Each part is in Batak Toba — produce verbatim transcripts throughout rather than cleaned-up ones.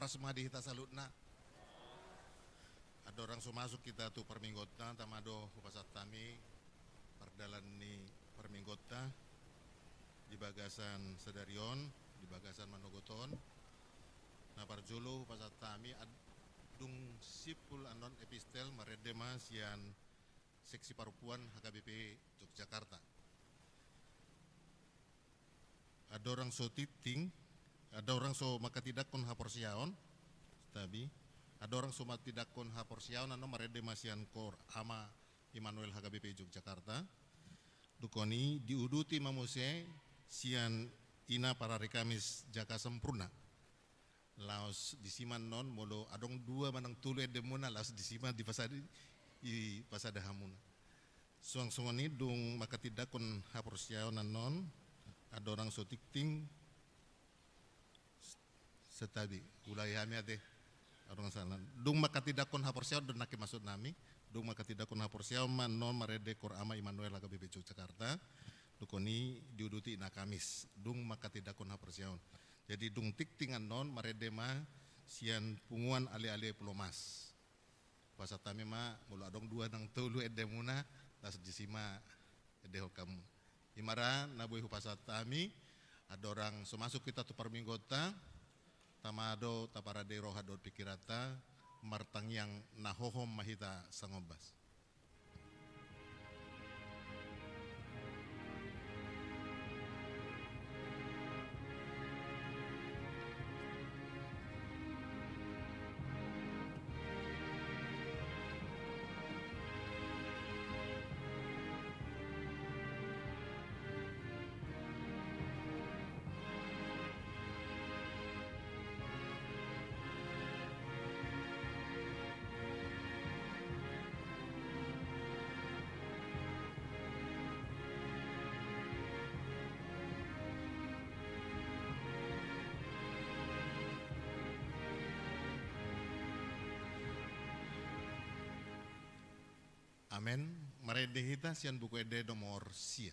Horas ma di hita saluhutna. Andorang so masuk hita tu parmingguonta, tama do hupasahat hami pardalan ni parmingguonta di bagasan sadari on, di bagasan manogot on. Na parjolo hupasahat hami ad-, dung simpul annon epistel marende ma sian Seksi Parompuan H K B P Yogyakarta. Andorang so tingting, andorang so manghatindanghon haporseaon, tabi, andorang so manghatindanghon haporseaon annon marende ma sian Koor Ama Immanuel H K B P Yogyakarta. Dung on i diuduti ma muse sian Ina Parari Kamis Jaka Sempurna. Laos disi ma annon, molo adong dua manang tolu endemuna, laos disi ma dipasada, dipasada hamuna. Suang songon i dung manghatindanghon haporseaon annon, andorang so tingting, santabi, ulangi hami ate. Andorang sala. Dung manghatindanghon haporseaon do nangkin maksud nami, dung manghatindanghon haporseaon ma annon marende Koor Ama Immanuel H K B P Yogyakarta, dung on i diuduti Ina Kamis, dung manghatindanghon haporseaon. Jadi dung tingting annon marende ma sian punguan Ale-ale Pulau Mas. Hupasahat hami ma, molo adong dua nang tolu endemuna, laos disi ma endehon hamu. I ma ra na boi hupasahat hami, andorang so masuk hita tu parmingguonta, tama do taparade roha dohot pingkiranta, martangiang na hohom ma hita sangombas. Amen. Marende hita sian Buku Ende nomor sia.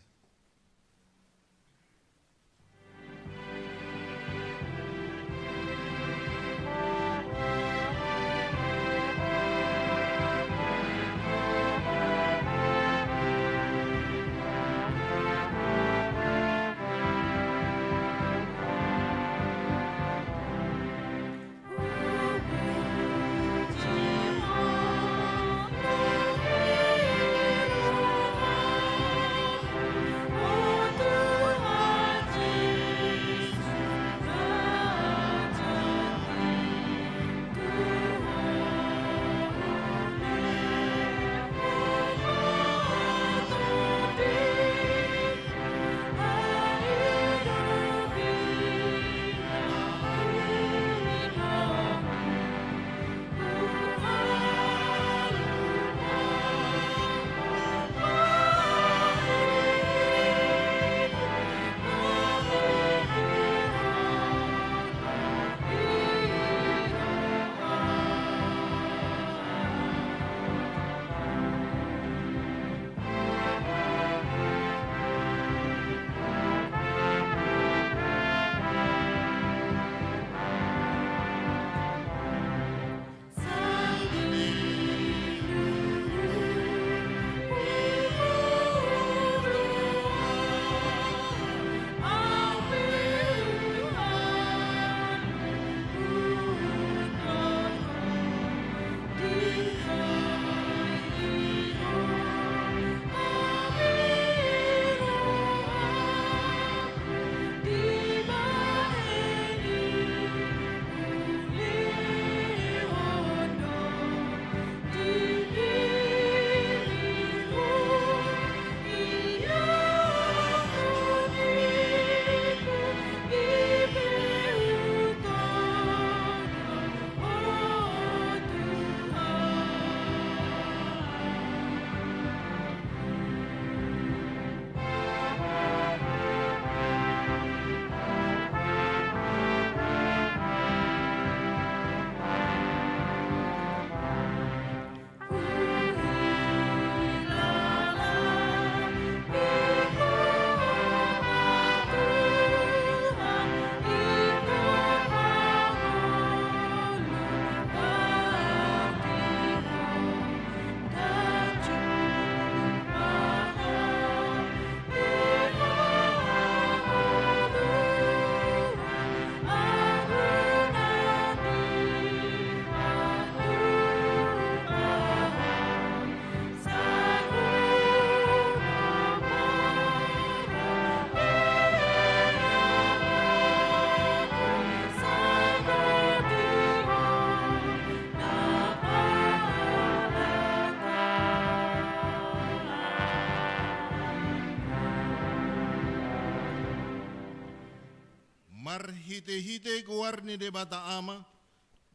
Marhitehite goar ni Debata Ama,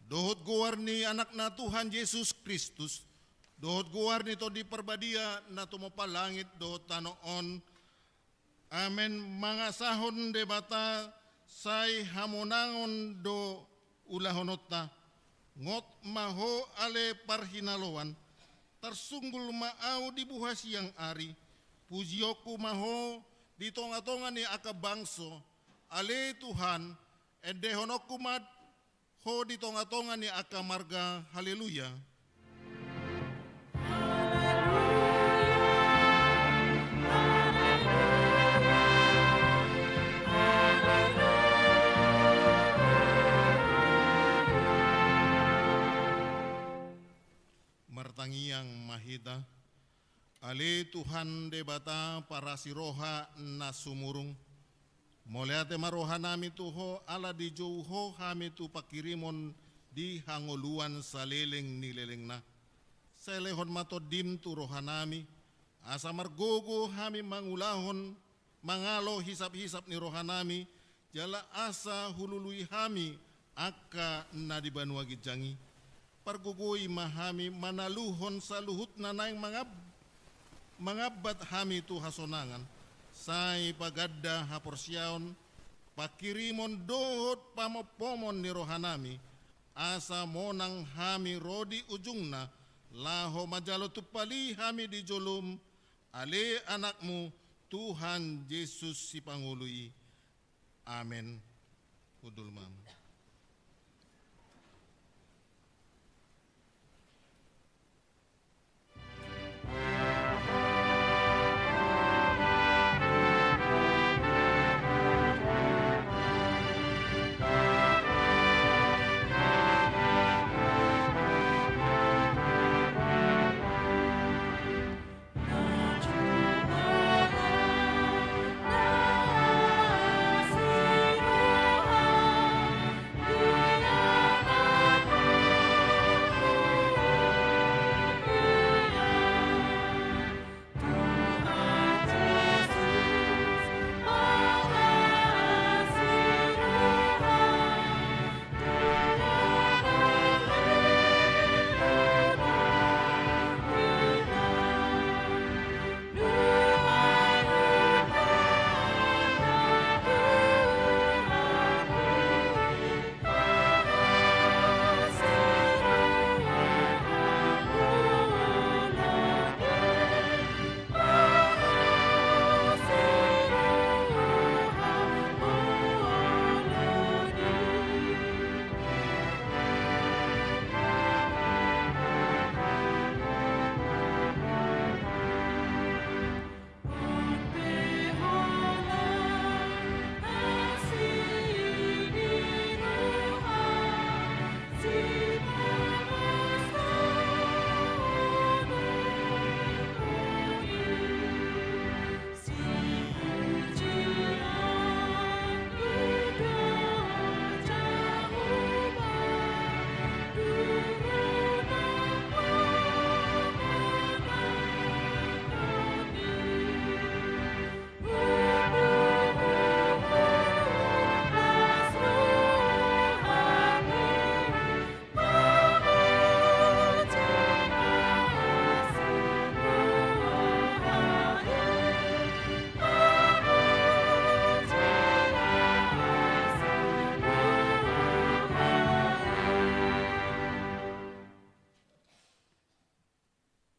dohot goar ni Anakna Tuhan Jesus Kristus, dohot goar ni Tondi Parbadia na tumompa langit dohot tano on. Amen. Mangasahon Debata, sai hamonangon do ulahononta. Ngot ma ho ale parhinaloan, tarsunggul ma ahu di buha siang ari, pujionku ma ho di tongatonga ni angka bangso, ale Tuhan, endehononku ma ho di tongatonga ni angka marga. Haleluya. Martangiang ma hita. Ale Tuhan Debata parasi roha na sumurung, mauliate ma rohanami tu Ho ala dijou Ho hami tu panghirimon di hangoluan saleleng ni lelengna. Sai lehon ma Tondim tu rohanami, asa margogo hami mangulahon, mangalo hisaphisap ni rohanami, jala asa hulului hami angka na di banua ginjang i. Pargogoi ma hami manaluhon saluhut na naeng mangab-, mangambat hami tu hasonangan, sai paganda haporseaon, panghirimon dohot pamompomon ni rohanami, asa monang hami ro di ujungna, laho manjalo tumpal i hami di jolom, ale Anakmu, Tuhan Jesus Sipangolu i. Amen. Hundul ma.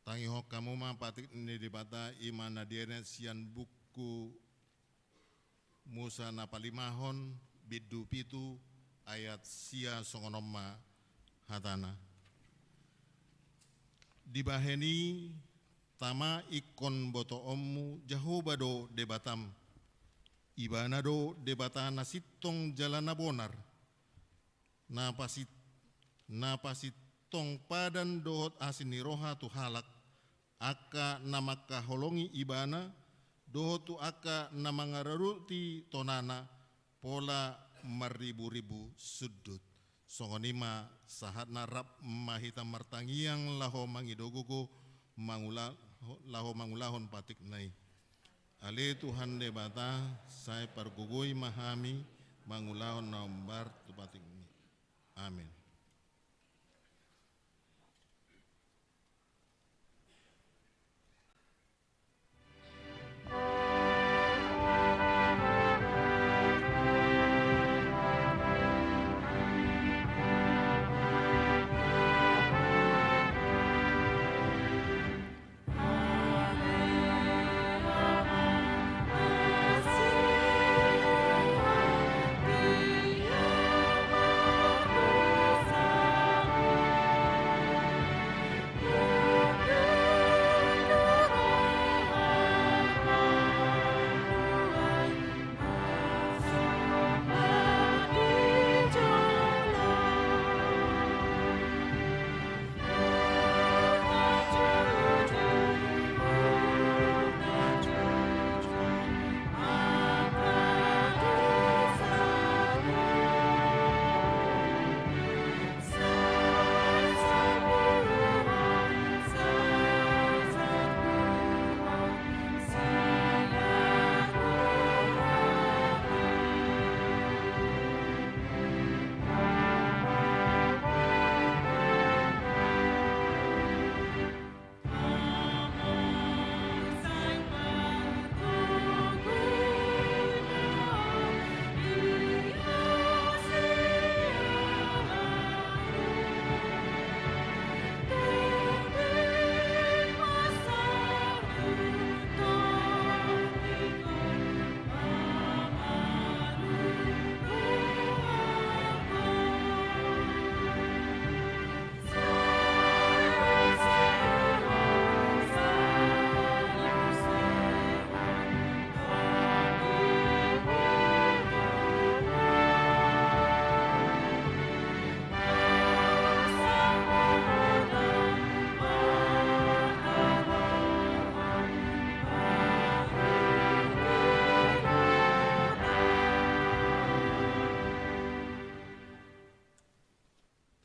Tangihon hamu ma patik ni Debata, i ma na dienet sian buku Musa na palimahon, bindu pitu, ayat sia, songon on ma hatana. Dibahen i tama ingkon botoonmu Jahowa do Debatam. Ibana do Debata na sintong jala na bonar, na pasit-, na pasintong padan dohot asi ni roha tu halak, angka na mangkaholongi Ibana, dohot tu angka na mangaradoti tonana, pola marriburibu sundut. Songon i ma sahatna. Rap ma hita martangiang laho mangido gogo mangula-, laho mangulahon patikna i. Ale Tuhan Debata, sai pargogoi ma hami mangulahon na hombar tu patikmi. Amen.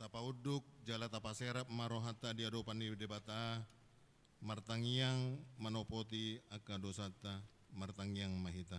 Tapaunduk jala tapaserep ma rohanta di adopan ni Debata, martangiang manopoti angka dosanta, martangiang ma hita.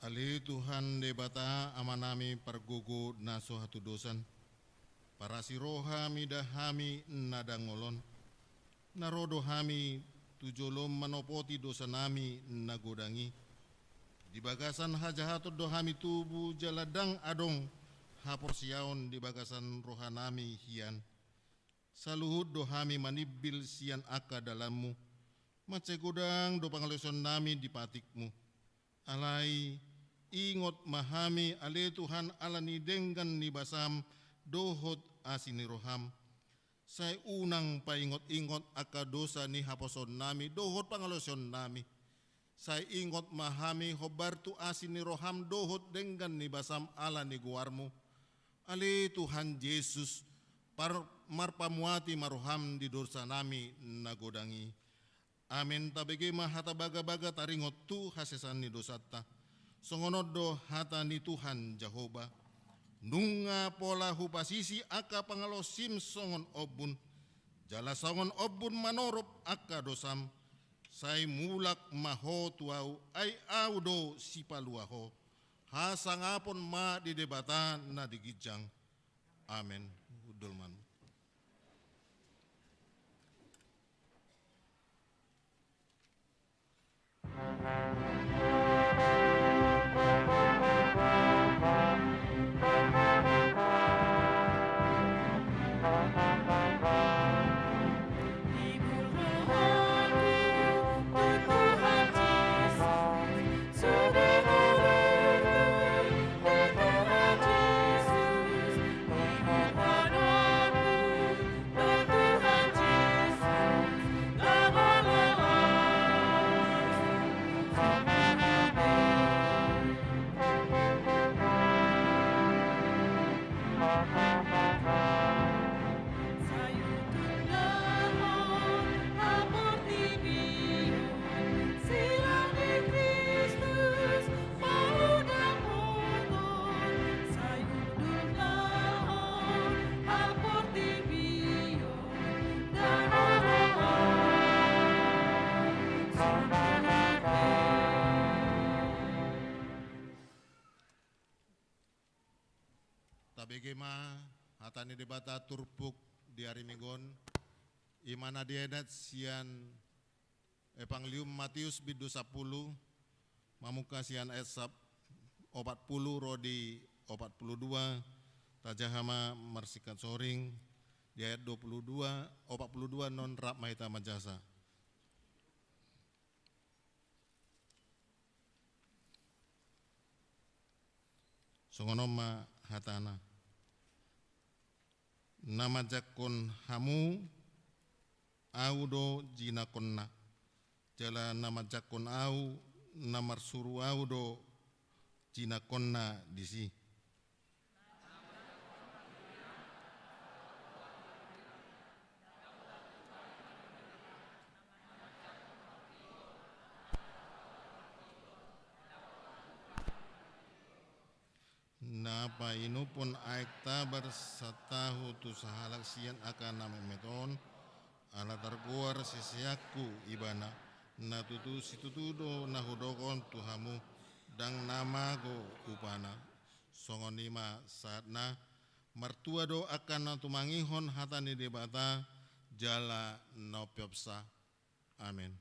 Ale Tuhan Debata Amanami pargogo na so hatudosan, parasi roha mida hami na dangol on, na ro do hami tu jolom manopoti dosanami na godang i. Di bagasan hajahaton do hami tubu jala ndang adong haporseaon di bagasan rohanami hian. Saluhut do hami manimbil sian angka dalanmu. Mansai godang do pangalaosionnami di patikmu. Alai, ingot ma hami ale Tuhan ala ni denggan ni basam dohot asi ni roham. Sai unang paingot-ingot angka dosa ni haposoonnami dohot pangalaosionnami. Sai ingot ma hami hombar tu asi ni roham dohot denggan ni basam ala ni goarmu. Ale Tuhan Jesus, par-, marpamuati ma roham di dosanami na godang i. Amen. Tabege ma hata bagabaga taringot tu hasesaan ni dosanta. Songon on do hata ni Tuhan Jahowa. Nunga pola hupasisi angka pangalaosim songon ombun. Jala songon ombun manorop angka dosam. Sai mulak ma ho tu ahu, ai ahu do sipalua ho. Hasangapon ma di Debata na di ginjang. Amen. Hundul ma. Tabege ma hata ni Debata turpuk di ari Minggu on, i ma na dienet sian Evanggelium Matius bindu sampulu, mamungka sian ayat sap-, opat pulu ro di opat pulu dua, tajaha ma marsingkat soring di ayat dua pulu dua, opat pulu dua non rap ma hita manjahasa. Songon on ma hatana. Na manjangkon hamu, ahu do jinangkonna. Jala na manjangkon ahu, na marsuru ahu do jinangkonna disi. Na painumhon aek tabar satahu tu sahalak sian angka na metmet on, ala targoar siseanku ibana, na tutu situtu do na hudok on tu hamu, ndang na mago upana. Songon i ma sahatna, martua do angka na tumangihon hata ni Debata, jala na umpeopsa. Amen.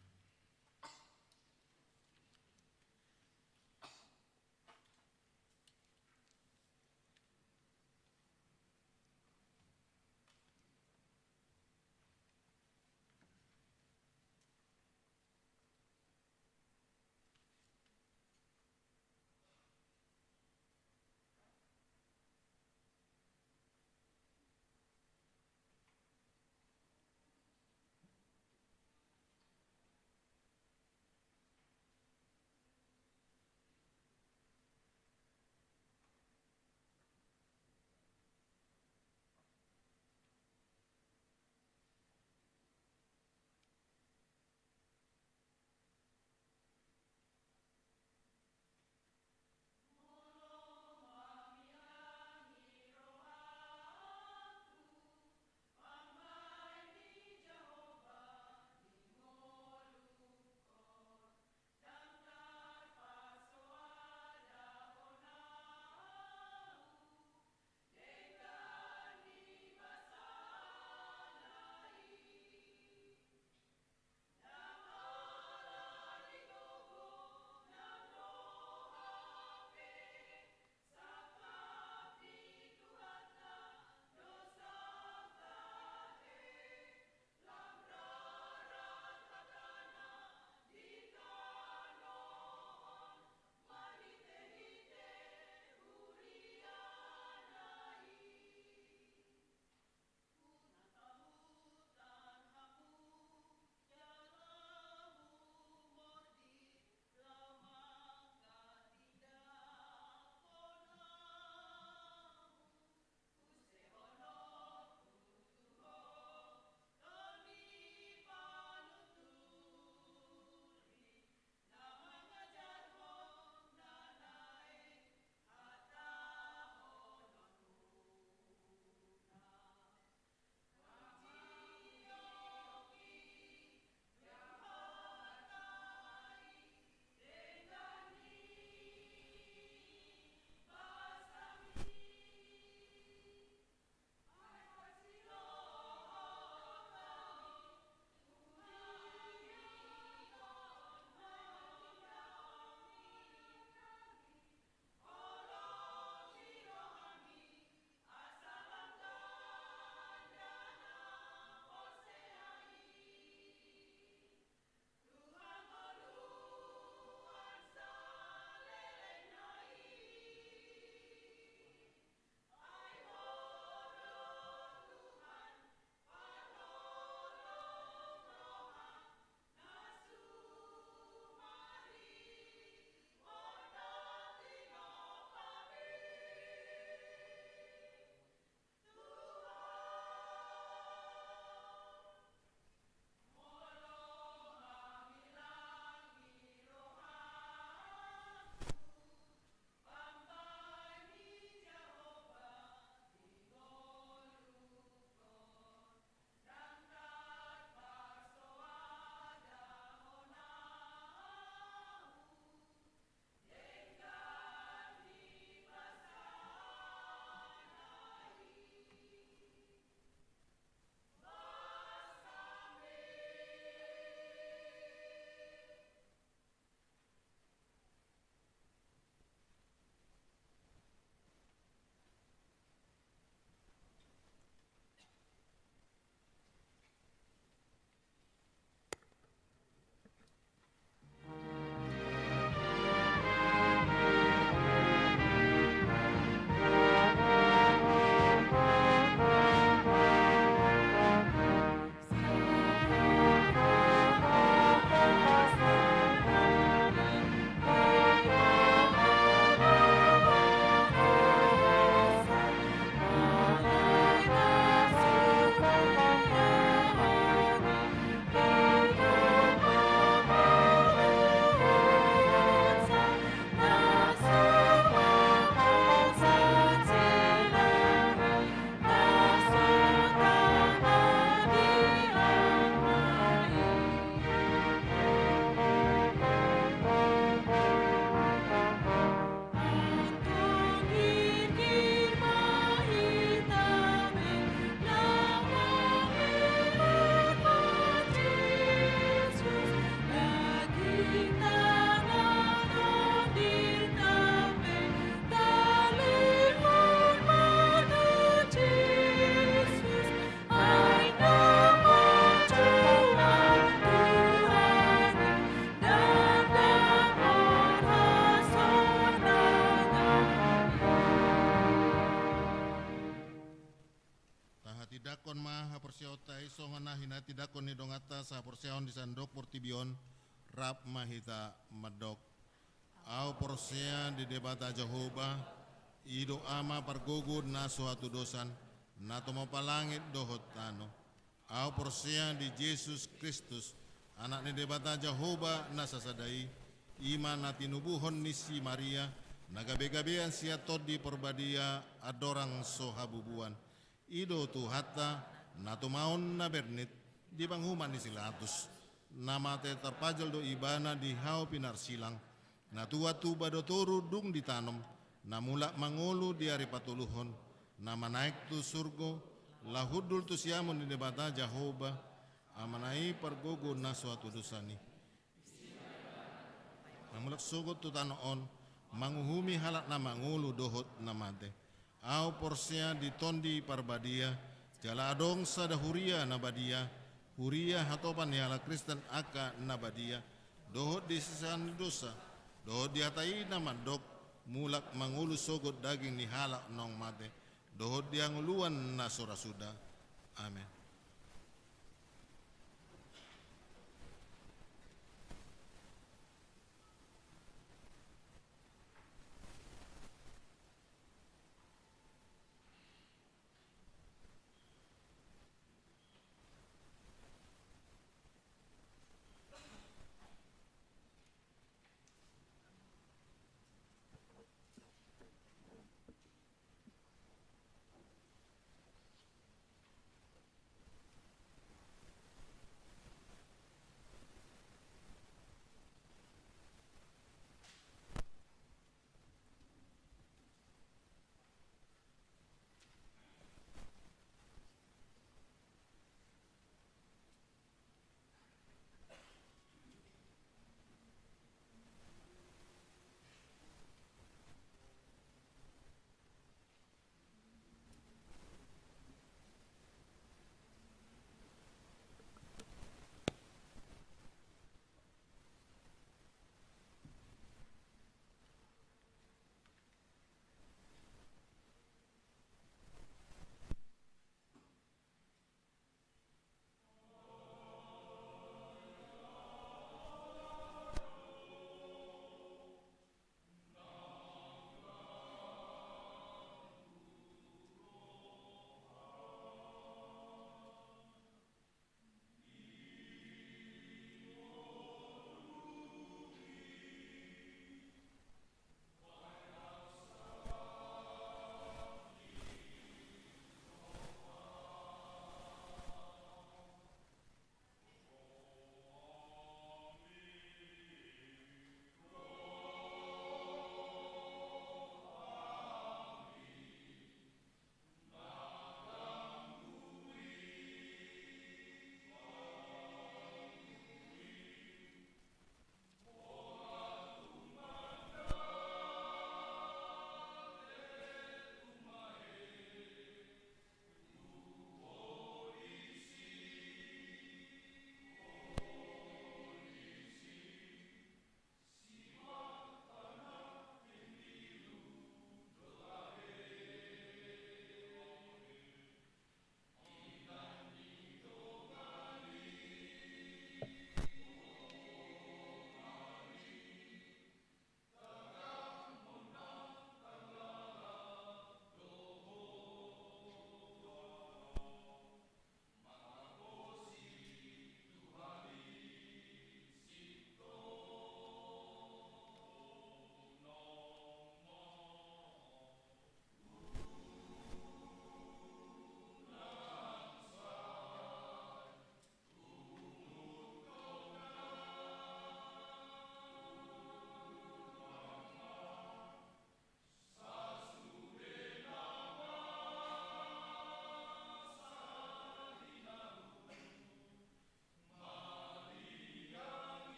Tindanghon ma haporseaonta i songon na hinatindangkon ni donganta sahaporseaon di sandok portibi on. Rap ma hita mandok. Ahu porsea di Debata Jahowa, i do Ama pargogo na so hatudosan, na tumompa langit dohot tano. Ahu porsea di Jesus Kristus, Anak ni Debata Jahowa na sasada i, i ma na tinubuhon ni si Maria, na gabegabean sian Tondi Parbadia andorang so habubuan. I do Tuhanta, na tumaon na bernit, di panguhuman ni si Pilatus. Na mate tarpajal do ibana di hau pinarsilang. Na tuat tuba do toru dung ditanom, na mulak mangolu di ari patoluhon, na manaek tu surgo, laho hundul tu siamun ni Debata Jahowa, Amana i pargogo na so hatudosan i. Na mulak sogot tu tano on, manguhumi halak na mangolu dohot na mate. Ahu porsea di Tondi Parbadia, jala adong sada huria na badia, huria hatopan ni halak Kristen angka na badia, dohot di sisean ni dosa, dohot di hata i na mandok, mulak mangolu sogot daging ni halak naung mate, dohot di hangoluan na so ra suda. Amen.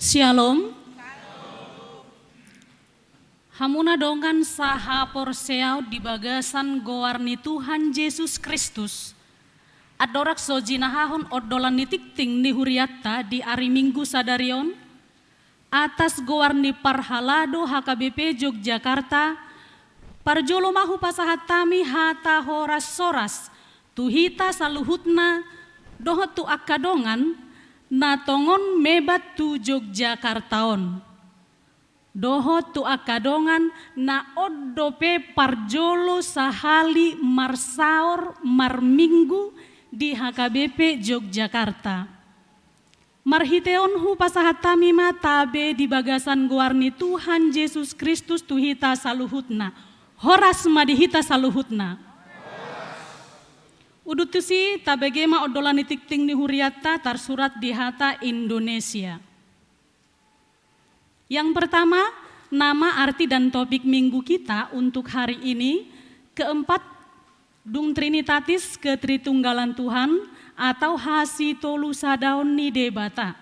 Syalom. Hamuna dongan sahaporseaon di bagasan goar ni Tuhan Jesus Kristus. Andorang so jinahahon ondolan ni tingting ni hurianta di ari Minggu sadari on, atas goar ni parhalado H K B P Yogyakarta, parjolo ma hupasahat hami hata horas-horas tu hita saluhutna dohot tu angka dongan na tongon mebat tu Yogyakarta on, dohot tu angka dongan na on dope parjolo sahali marsaor marminggu di H K B P Yogyakarta. Marhite on hupasahat hami ma tabe di bagasan goar ni Tuhan Jesus Kristus tu hita saluhutna. Horas ma di hita saluhutna. Udut tusi, tabege ma ondolan ni tingting ni hurianta tarsurat di hata Indonesia. Yang pertama, nama, arti, dan topik minggu kita untuk hari ini. Keempat, Dung Trinitatis, Ketritunggalan Tuhan, atau Hasitolusadaon ni Debata.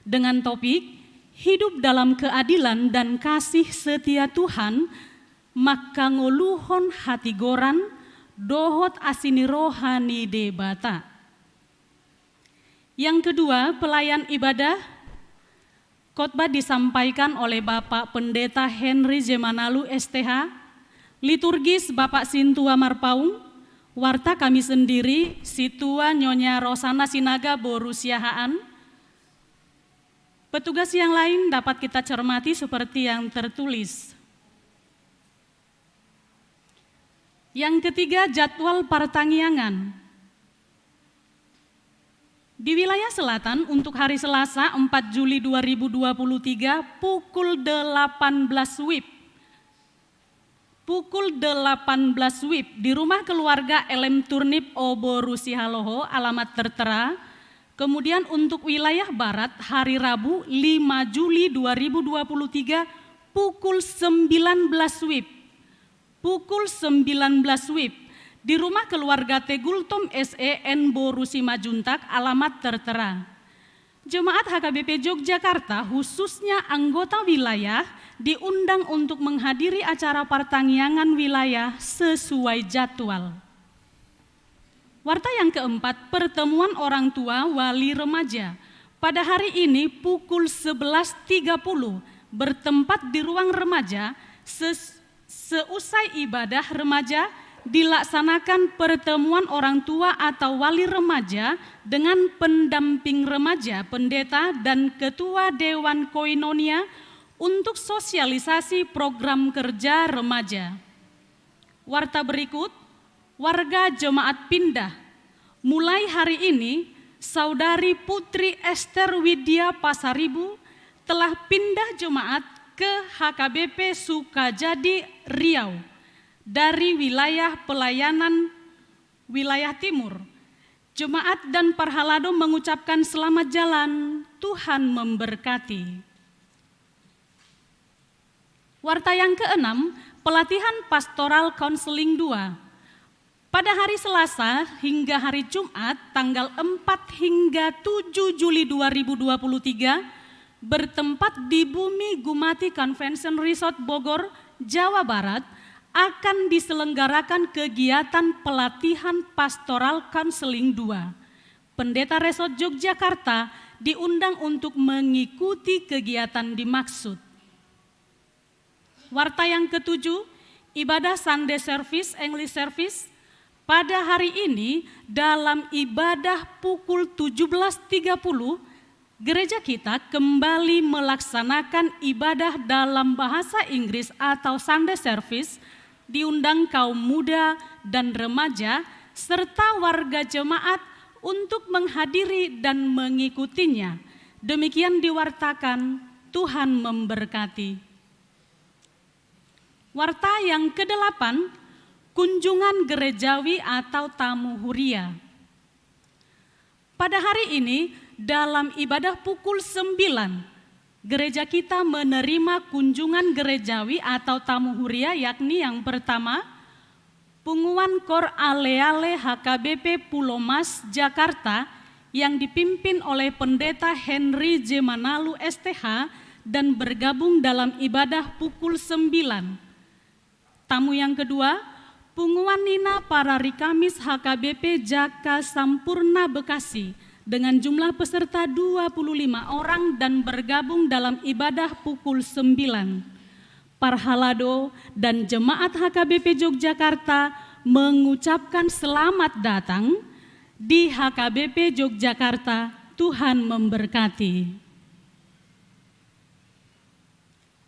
Dengan topik, Hidup dalam Keadilan dan Kasih Setia Tuhan, mangkangoluhon hatigoran dohot asi ni roha ni Debata. Yang kedua, pelayan ibadah. Khotbah disampaikan oleh Bapak Pendeta Henry Zemanalu, S T H. Liturgis, Bapak Sintua Marpaung. Warta, kami sendiri, Sintua Nyonya Rosana Sinaga, boru Siahaan. Petugas yang lain dapat kita cermati seperti yang tertulis. Yang ketiga, jadwal partangiangan. Di wilayah selatan, untuk hari Selasa, empat Juli dua ribu dua puluh tiga, pukul delapan belas wib. Pukul delapan belas wib di rumah keluarga L M Turnip, O Boru Sihaloho, alamat tertera. Kemudian untuk wilayah barat, hari Rabu, lima Juli dua ribu dua puluh tiga, pukul sembilan belas wib. Pukul sembilan belas wib di rumah keluarga Tegultom, S E, N Boru Simanjuntak, alamat tertera. Jemaat H K B P Yogyakarta, khususnya anggota wilayah, diundang untuk menghadiri acara partangiangan wilayah sesuai jadwal. Warta yang keempat, pertemuan orang tua wali remaja. Pada hari ini pukul sebelas tiga puluh, bertempat di ruang remaja, ses-, seusai ibadah remaja, dilaksanakan pertemuan orang tua atau wali remaja dengan pendamping remaja, pendeta, dan ketua dewan koinonia untuk sosialisasi program kerja remaja. Warta berikut, warga jemaat pindah. Mulai hari ini, Saudari Putri Esther Widya Pasaribu telah pindah jemaat ke H K B P Sukajadi, Riau, dari wilayah pelayanan wilayah timur. Jemaat dan parhalado mengucapkan selamat jalan, Tuhan memberkati. Warta yang keenam, pelatihan Pastoral Counseling dua. Pada hari Selasa hingga hari Jumat, tanggal empat hingga tujuh Juli dua ribu dua puluh tiga, bertempat di Bumi Gumati Convention Resort, Bogor, Jawa Barat, akan diselenggarakan kegiatan pelatihan Pastoral Counseling dua. Pendeta Resort Yogyakarta diundang untuk mengikuti kegiatan dimaksud. Warta yang ketujuh, ibadah Sunday Service, English Service. Pada hari ini, dalam ibadah pukul tujuh belas tiga puluh, gereja kita kembali melaksanakan ibadah dalam bahasa Inggris atau Sunday Service, diundang kaum muda dan remaja, serta warga jemaat untuk menghadiri dan mengikutinya. Demikian diwartakan, Tuhan memberkati. Warta yang kedelapan, kunjungan gerejawi atau tamu huria. Pada hari ini, dalam ibadah pukul sembilan, gereja kita menerima kunjungan gerejawi atau tamu huria, yakni yang pertama, Punguan Kor Ale-ale H K B P Pulomas, Jakarta, yang dipimpin oleh Pendeta Henry J Manalu, S T H, dan bergabung dalam ibadah pukul sembilan. Tamu yang kedua, Punguan Nina Parari Kamis H K B P Jaka Sampurna Bekasi, dengan jumlah peserta dua puluh lima orang dan bergabung dalam ibadah pukul sembilan. Parhalado dan jemaat H K B P Yogyakarta mengucapkan selamat datang di H K B P Yogyakarta. Tuhan memberkati.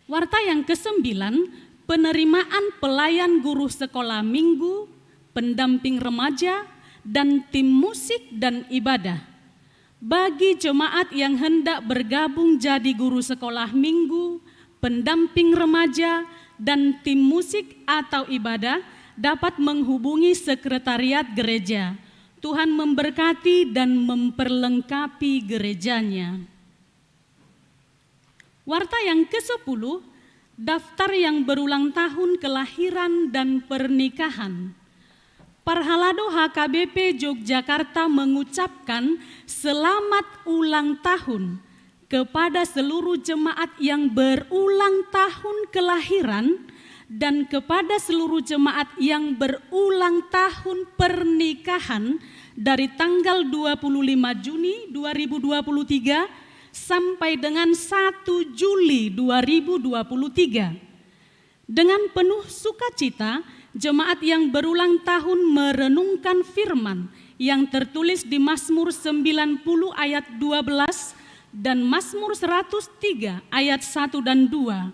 Warta yang kesembilan, penerimaan pelayan guru sekolah minggu, pendamping remaja, dan tim musik dan ibadah. Bagi jemaat yang hendak bergabung jadi guru sekolah minggu, pendamping remaja, dan tim musik atau ibadah, dapat menghubungi sekretariat gereja. Tuhan memberkati dan memperlengkapi gerejanya. Warta yang kesepuluh, daftar yang berulang tahun kelahiran dan pernikahan. Parhalado H K B P Yogyakarta mengucapkan selamat ulang tahun kepada seluruh jemaat yang berulang tahun kelahiran dan kepada seluruh jemaat yang berulang tahun pernikahan dari tanggal dua puluh lima Juni dua ribu dua puluh tiga sampai dengan satu Juli dua ribu dua puluh tiga. Dengan penuh sukacita, jemaat yang berulang tahun merenungkan firman yang tertulis di Mazmur sembilan puluh ayat dua belas dan Mazmur seratus tiga ayat satu dan dua.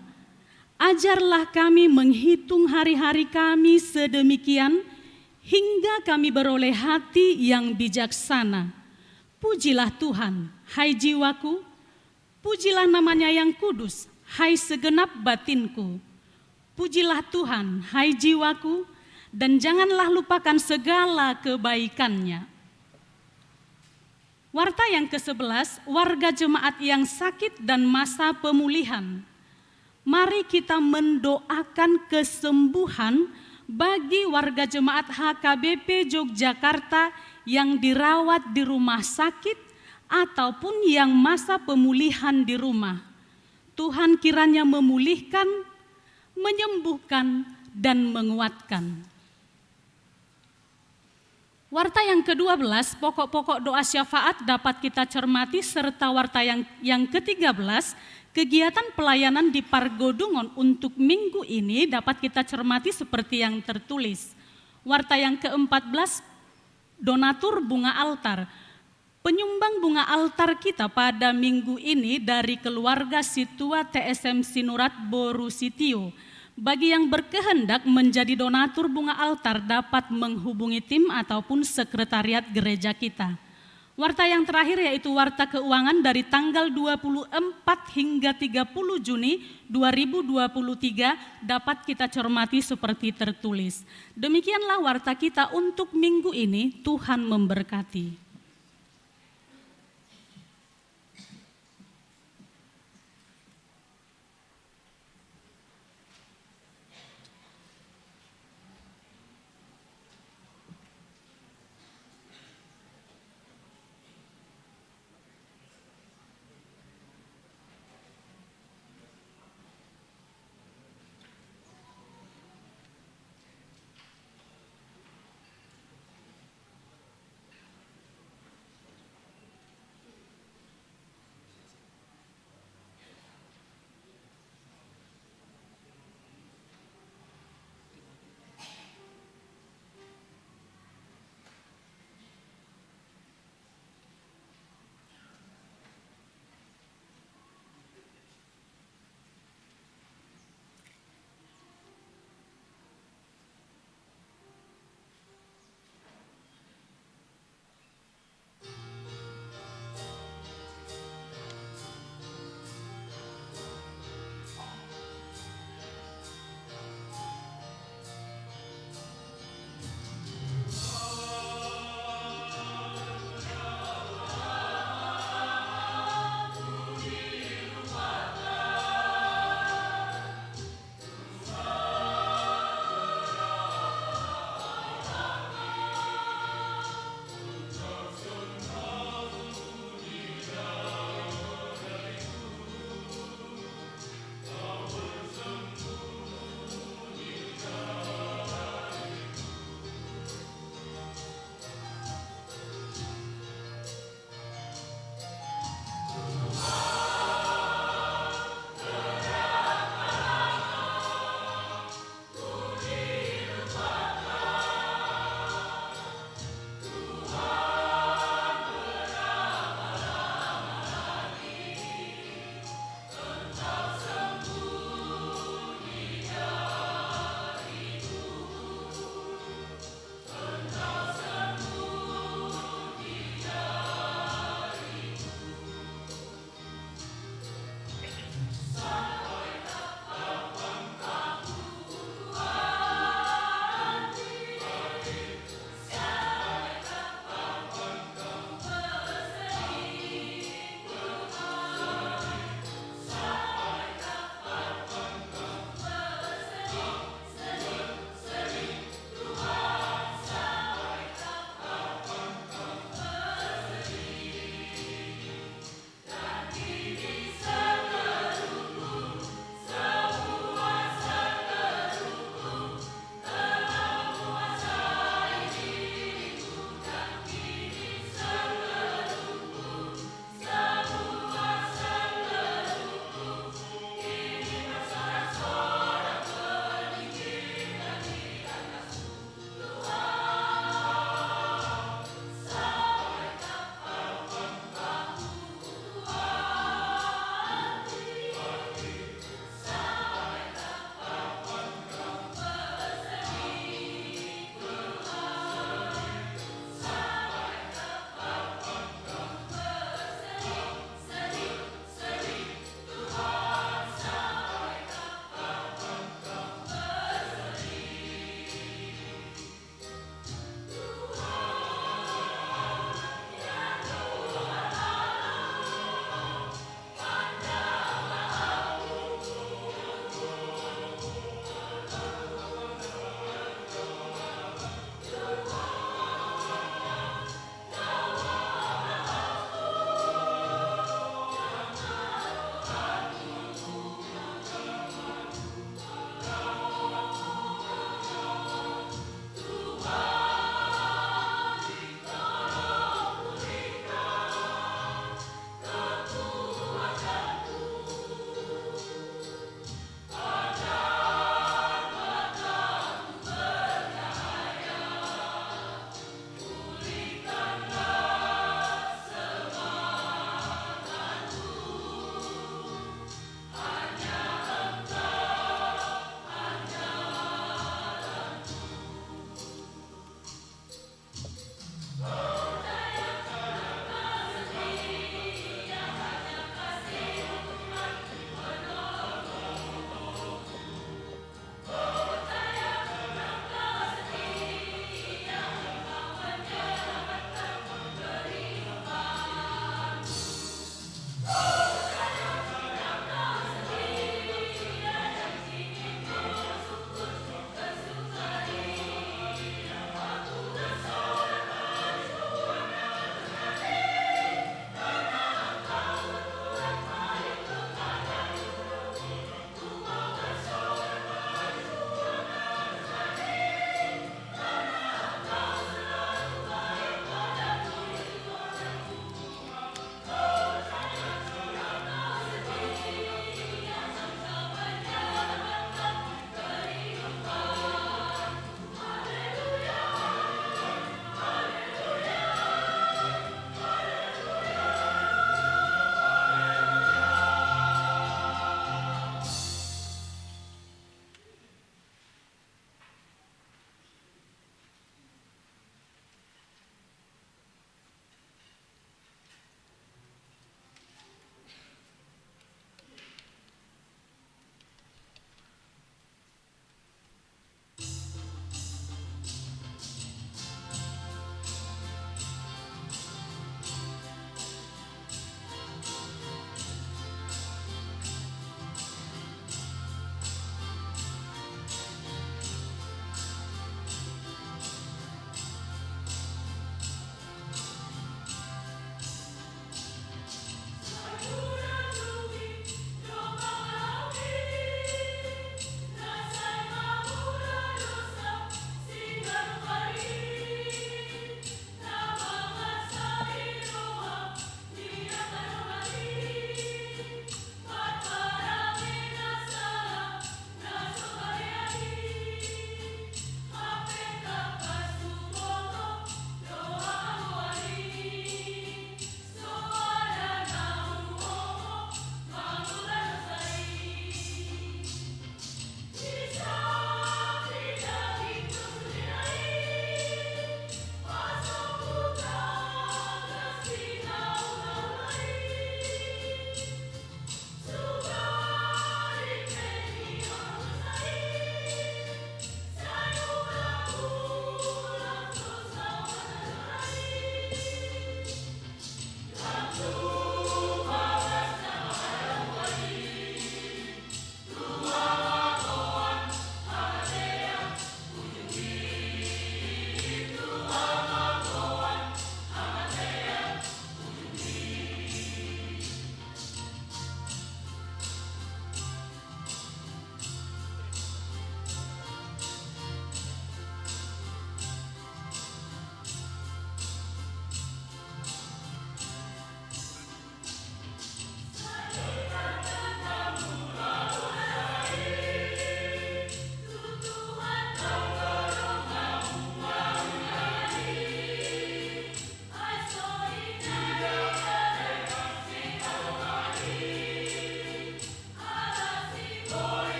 Ajarlah kami menghitung hari-hari kami sedemikian, hingga kami beroleh hati yang bijaksana. Pujilah Tuhan, hai jiwaku, pujilah nama-Nya yang kudus, hai segenap batinku. Pujilah Tuhan, hai jiwaku, dan janganlah lupakan segala kebaikan-Nya. Warta yang kesebelas, warga jemaat yang sakit dan masa pemulihan. Mari kita mendoakan kesembuhan bagi warga jemaat H K B P Yogyakarta yang dirawat di rumah sakit ataupun yang masa pemulihan di rumah. Tuhan kiranya memulihkan, menyembuhkan, dan menguatkan. Warta yang kedua belas, pokok-pokok doa syafaat dapat kita cermati, serta warta yang, yang ketiga belas, kegiatan pelayanan di Pargodungon untuk minggu ini dapat kita cermati seperti yang tertulis. Warta yang keempat belas, donatur bunga altar. Penyumbang bunga altar kita pada minggu ini dari keluarga Situa T S M Sinurat Boru Sitio. Bagi yang berkehendak menjadi donatur bunga altar dapat menghubungi tim ataupun sekretariat gereja kita. Warta yang terakhir yaitu warta keuangan dari tanggal dua puluh empat hingga tiga puluh Juni dua ribu dua puluh tiga dapat kita cermati seperti tertulis. Demikianlah warta kita untuk minggu ini. Tuhan memberkati.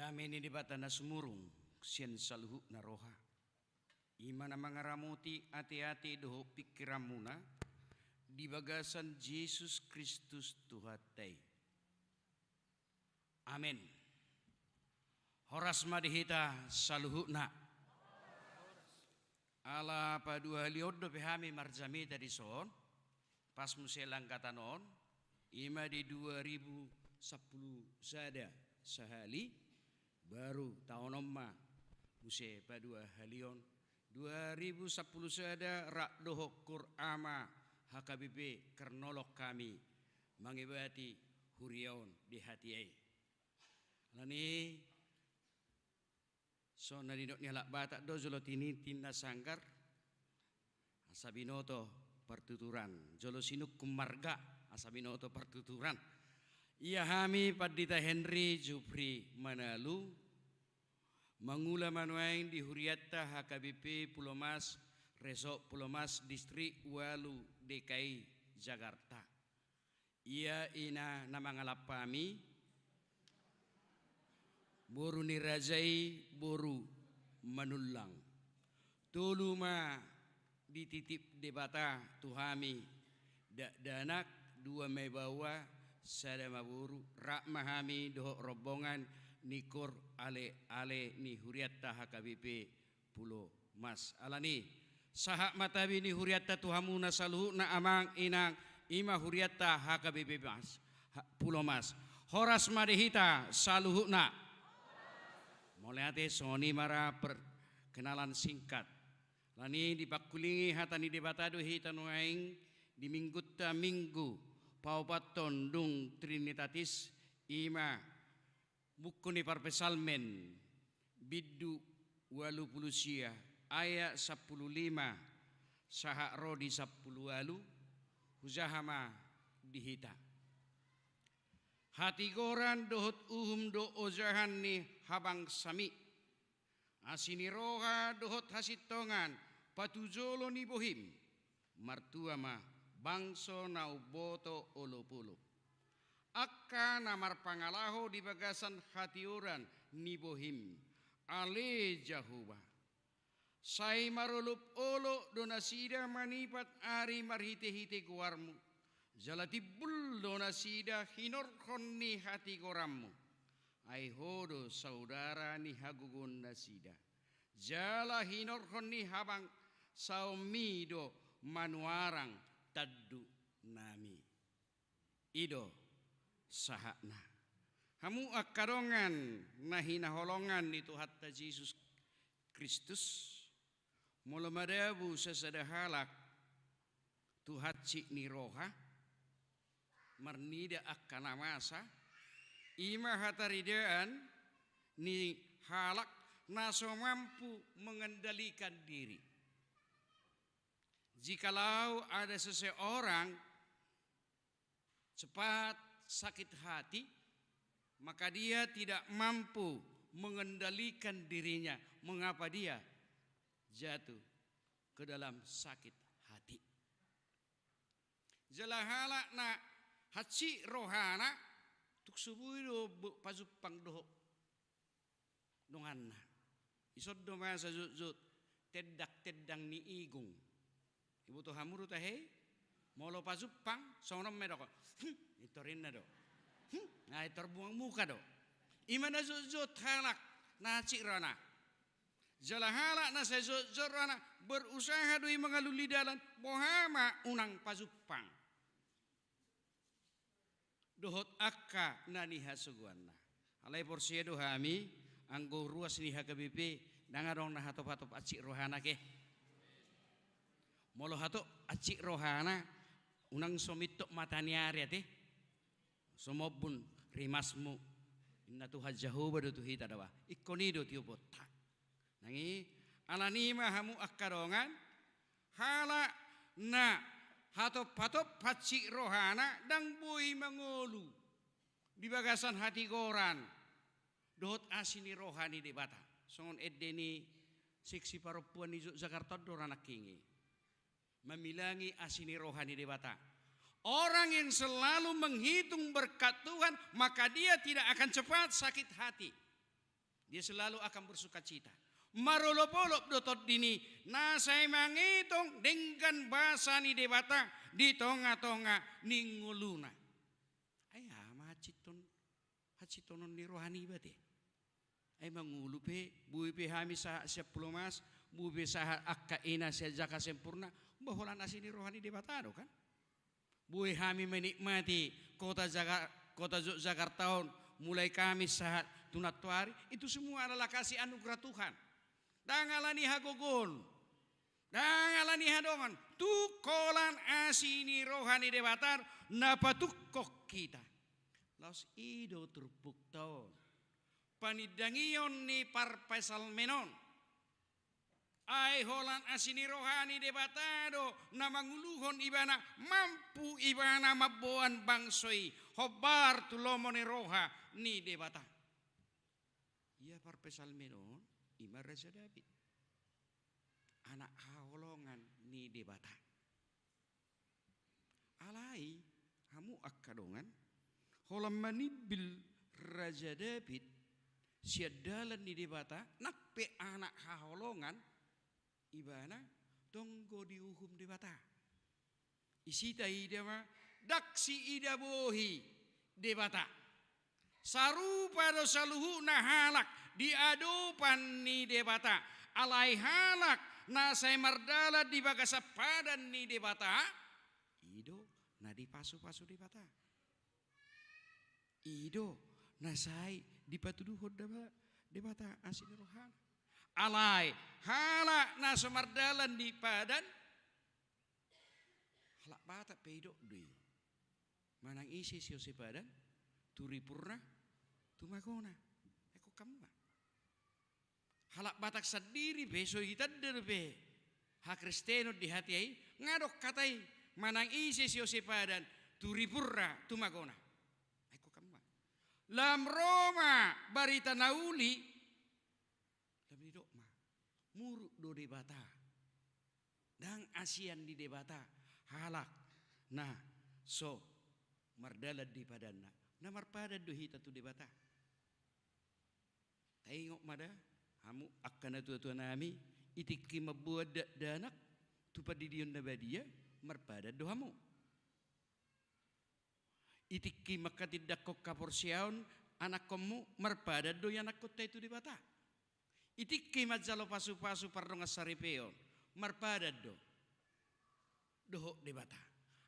Dame ni Debata na sumurung sian saluhutna roha, i ma na mangaramoti ateate dohot pingkiranmuna di bagasan Jesus Kristus Tuhanta i. Amen. Horas ma di hita saluhutna. Ala paduahalihon dope hami marjamita dison, pas muse langkatan on, i ma di dua ribu sampulu sada sahali, baru taon on ma muse paduahalihon, dua ribu sampulu sada rap dohot Kur Ama H K B P Kernolong hami mangebati huria on di hatiha i. Alani i, so na nidok ni halak Batak do, jolo tintin na sanggar, asa binoto partuturan, jolo sinungkun marga, asa binoto partuturan. Ia hami Pandita Henry Jupri Manalu, mangula ma nuaeng di hurianta H K B P Pulomas, Resort Pulomas, Distrik ualu D K I Jakarta. Ia ina na mangalap hami, boru ni raja i boru Manullang. Tolu ma dititip Debata tu hami, dakdanak, dua ma baoa, sada ma boru, rap ma hami dohot rombongan ni Kur Aleale ni hurianta H K B P Pulomas. Alani i, sahat ma tabi ni hurianta tu hamuna saluhutna amang inang, i ma hurianta H K B P Mas, ha-, Pulomas. Horas ma di hita saluhutna. Mauliate, songon i ma ra perkenalan singkat. Alani i, dipangkulingi hata ni Debata do hita nuaeng di Minggunta, Minggu paopathon dung Trinitatis, i ma buku ni Parpsalmen, bindu ualu pulu sia, ayat sampulu lima sahat ro di sampulu ualu. Hujaha ma di hita. Hatigoran dohot uhum do ojahan ni habangsami. Asi ni roha dohot hasintongan patujolo ni bohim. Martua ma bangso na umboto olopolop, angka na marpangalaho di bagasan hatioran ni bohim, ale Jahowa. Sai marolopolop do nasida manipat ari marhitehite goarmu, jala timbul do nasida hinorhon ni hatigoranmu. Ai ho do saudara ni hagogoonnasida, jala hinorhon ni habangsaonmi do manuarang tanduknami. I do sahatna. Hamu angka dongan na hinaholongan ni Tuhanta Jesus Kristus, molo madabu sasada halak tu hansit ni roha, marnida angka na masa, i ma hataridaan ni halak na so mampu mengendalikan diri. Jikalau ada seseorang cepat sakit hati, maka dia tidak mampu mengendalikan dirinya, mengapa dia jatuh ke dalam sakit hati. Jala halak na hansit rohana, tung so boi do bo-, pajumpang dohot donganna. Ison do masa jotjot tendak-tendang ni igung. Iboto hamu do tahe i? Molo pajumpang, songon on ma didok. Hmm, pintor inna do. Hmm, na pintor buang muka do. I ma na jotjot halak na hansit rohana. Jala halak na sai jotjot rohana, berusaha do i mangalului dalan, boha ma unang pajumpang dohot angka na nihasogoanna. Alai porsea do hami, anggo ruas ni H K B P, ndang adong na hatop-hatop hansit rohana, ate. Molo hatop hansit rohana, unang so mintok mata ni ari, ate. So mombun rimasmu. Inna Tuhan Jahowa do tu hita da ba. Ingkon i do tioponta. Nang i, alani i ma hamu angka dongan, halak na hatop-hatop hansit rohana ndang boi mangolu di bagasan hatigoran dohot asi ni roha ni Debata. Songon ende ni Seksi Parompuan ni Yogyakarta on do ra nangkin i. Mamilangi asi ni roha ni Debata. Orang yang selalu menghitung berkat Tuhan, maka dia tidak akan cepat sakit hati. Dia selalu akan bersukacita. Marolopolop do tondi ni na sai mangetong denggan basa ni Debata di tongatonga ni ngoluna. Ai aha ma hansiton, hansiton ni roha niba te? Ai mangolu pe, boi pe hami sahat sian Pulo Mas, boi pe sahat angka ina sian Jaka Sempurna, ba holan asi ni roha ni Debata do kan? Boi hami menikmati kota Jaga-, kota Jo-, Jakarta on, mulai Kamis sahat tu nantoari, itu semua adalah kasih anugerah Tuhan. Ndang ala ni hagogoon, ndang ala ni hadongan, tung holan asi ni roha ni Debata na patungkon hita. Laos i do turpukta on, panindangion ni parpsalmen on. Ai holan asi ni roha ni Debata do na manguluhon ibana, mampu ibana mamboan bangso i hombar tu lomo ni roha ni Debata. Ia parpsalmen on, i ma Raja Daud, anak haholongan ni Debata. Alai, hamu angka dongan, holan manimbil Raja Daud sian dalan ni Debata, nang pe anak haholongan, ibana tonggo diuhum Debata. Isi taida ma, ndang siidabohi Debata. Sarupa do saluhutna halak di adopan ni Debata. Alai halak na sai mardalan di bagasan padan ni Debata, i do na dipasupasu Debata. I do na sai dipatuduhon Deba-, Debata asi ni rohana. Alai halak na so mardalan di padan, halak Batak pe didok do i. Manang ise siose padan, tu ripurna, tu magona. Eko kamma. Halak Batak sandiri pe so ditanda dope hakristenon di hatiha i, nga adong hata i, manang ise siose padan, tu ripurna, tu magona. Eko kamma. Lam ro ma barita na uli, lam didok ma, muruk do Debata. Ndang asian ni Debata halak na so mardalan di padanna. Na marpadan do hita tu Debata. Taingot ma da, hamu angka natuatua nami, i tingki mamboan dakdanak tu pandidion na badia, marpadan do hamu. I tingki manghatindanghon haporseaon anakkonmu, marpadan do ianakkonta i tu Debata. I tingki manjalo pasupasu pardongansaripeon, marpadan do dohot Debata.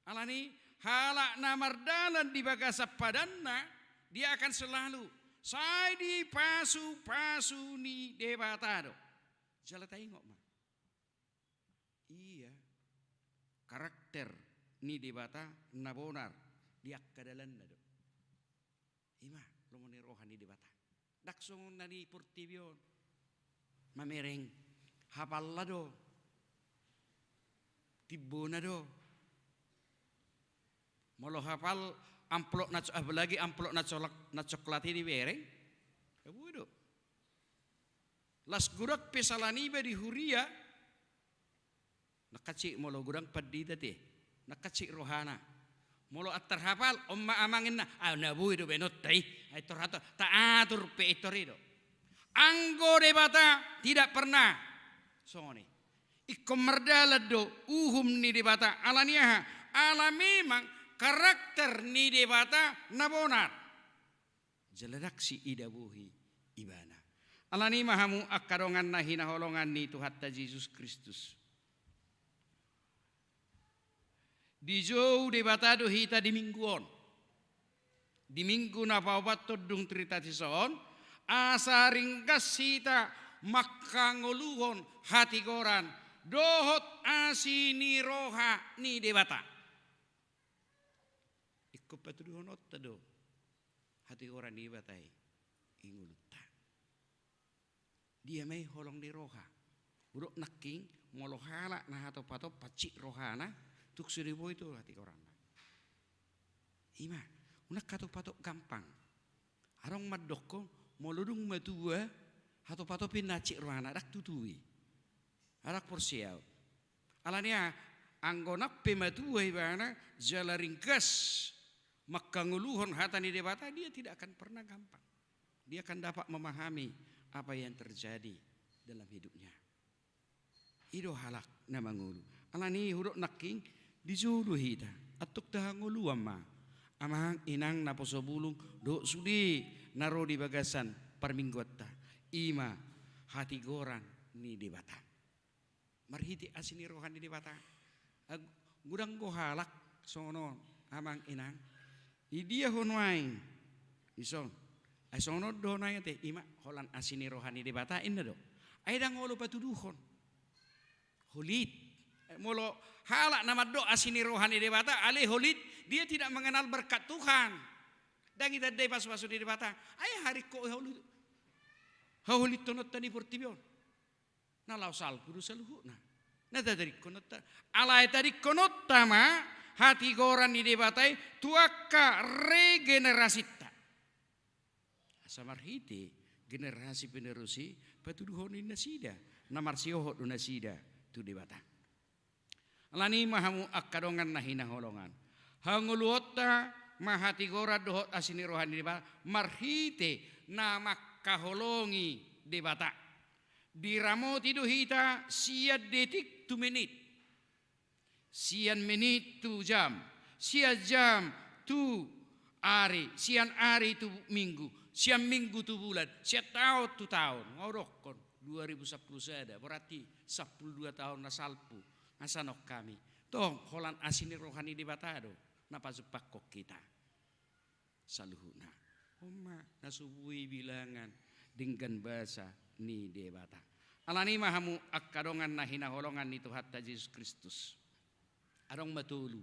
Alani halak na mardalan di bagasan padanna, dia akan selalu sai dipasupasu ni Debata do. Jala taingot ma. Ia, karakter ni Debata na bonar di angka dalanna do. I ma lomo ni roha ni Debata. Ndang songon na di portibi on. Mamereng, hapalna do, timbona do. Molo hapal amplop na co-, apalagi amplop na colak-, na coklat i dibereng, ya boi do. Las godang pe sala niba di huria, nangkansik molo godang pandita te, nangkansik rohana. Molo antar hapal, on ma amang inna, ah, na boi do baenonta i, ai tor hato, taatur pe i tor i do. Anggo Debata tidak pernah songon i. Ingkon mardalan do uhum ni Debata, ala ni aha? Ala memang karakter ni Debata na bonar. Jala ndang siidabohi ibana. Alani ma hamu angka dongan na hinaholongan ni Tuhanta Jesus Kristus. Dijou Debata do hita di minggu on. Di minggu na paopathon dung Trinitatis on, asa ringgas hita mangkangoluhon hatigoran dohot asi ni roha ni Debata. Ingkon patuduhononta do hatigoran ni Debata i, i ngolunta. Dia ma i holong ni roha. Hudok nangkin, molo halak na hatopatop pansik rohana, tung so diboi tu hatigoranna. I ma, unang hatopatop gampang. Adong mandokkon, molo dung matua, hatopatop i na pansik rohana, ndang tutu i. Ndang porsea. Alani aha, anggo nang pe matua ibana, jala ringgas mangkangoluhon hata ni Debata, dia tidak akan pernah gampang. Dia akan dapat memahami apa yang terjadi dalam hidupnya. I do halak na mangolu. Alani hudok nangkin di jolo hita. Antong tahangoluan ma. Amang inang naposo bulung dohot sude na ro di bagasan parmingguanta. I ma hatigoran ni Debata. Marhite asi ni roha ni Debata. Ag-, godang do halak songon on, amang inang. Idia ho nuaeng. Dison. Ai songon on do ho nuaeng ate, i ma holan asi ni roha ni Debata, inna do. Ai ndang olo patuduhon. Holit. Eh, molo halak na mandok asi ni roha ni Debata, alai holit, dia tidak mengenal berkat Tuhan. Ndang itandai pasupasu ni Debata. Ai haringkot holi-, haholithononta di portibi on. Na laho salpu do saluhutna. Na tatadingkononta. Alai tadingkononta ma hatigoran ni Debata i tu angka regenerasinta. Asa marhite generasi penerus i patuduhon ni nasida. Na marsihohot do nasida tu Debata. Alani i ma hamu angka dongan na hinaholongan. Hangoluonta ma hatigoran dohot asi ni roha ni Debata marhite na mangkaholongi Debata. Diramoti do hita sian detik tu menit, sian menit tu jam, sian jam tu ari, sian ari tu minggu, sian minggu tu bulan, sian taon tu taon. Nga hudokkon dua ribu sampulu sada, berarti sampulu dua taon na salpu. Nga songon hami. Tong, holan asi ni roha ni Debata do na pajumpangkon hita. Saluhutna. On ma na so boi bilangan denggan basa ni Debata. Alani i ma hamu angka dongan na hinaholongan ni Tuhanta Jesus Kristus. Adong ma tolu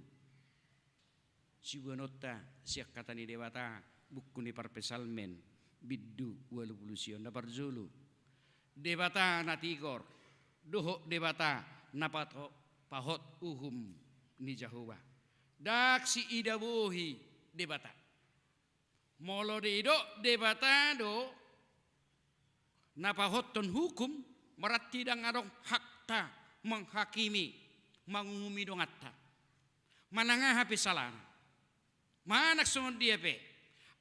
siboanonta sian hata ni Debata, buku ni Parpsalmen, bindu ualu pulu sia on. Na parjolo, Debata na tigor, dohot Debata na pato-, pahot uhum ni Jahowa. Ndang siida bohi Debata. Molo didok Debata do na pahothon hukum, berarti ndang adong hakta menghakimi, manguhumi donganta. Manang aha pe salana. Manang songon dia pe.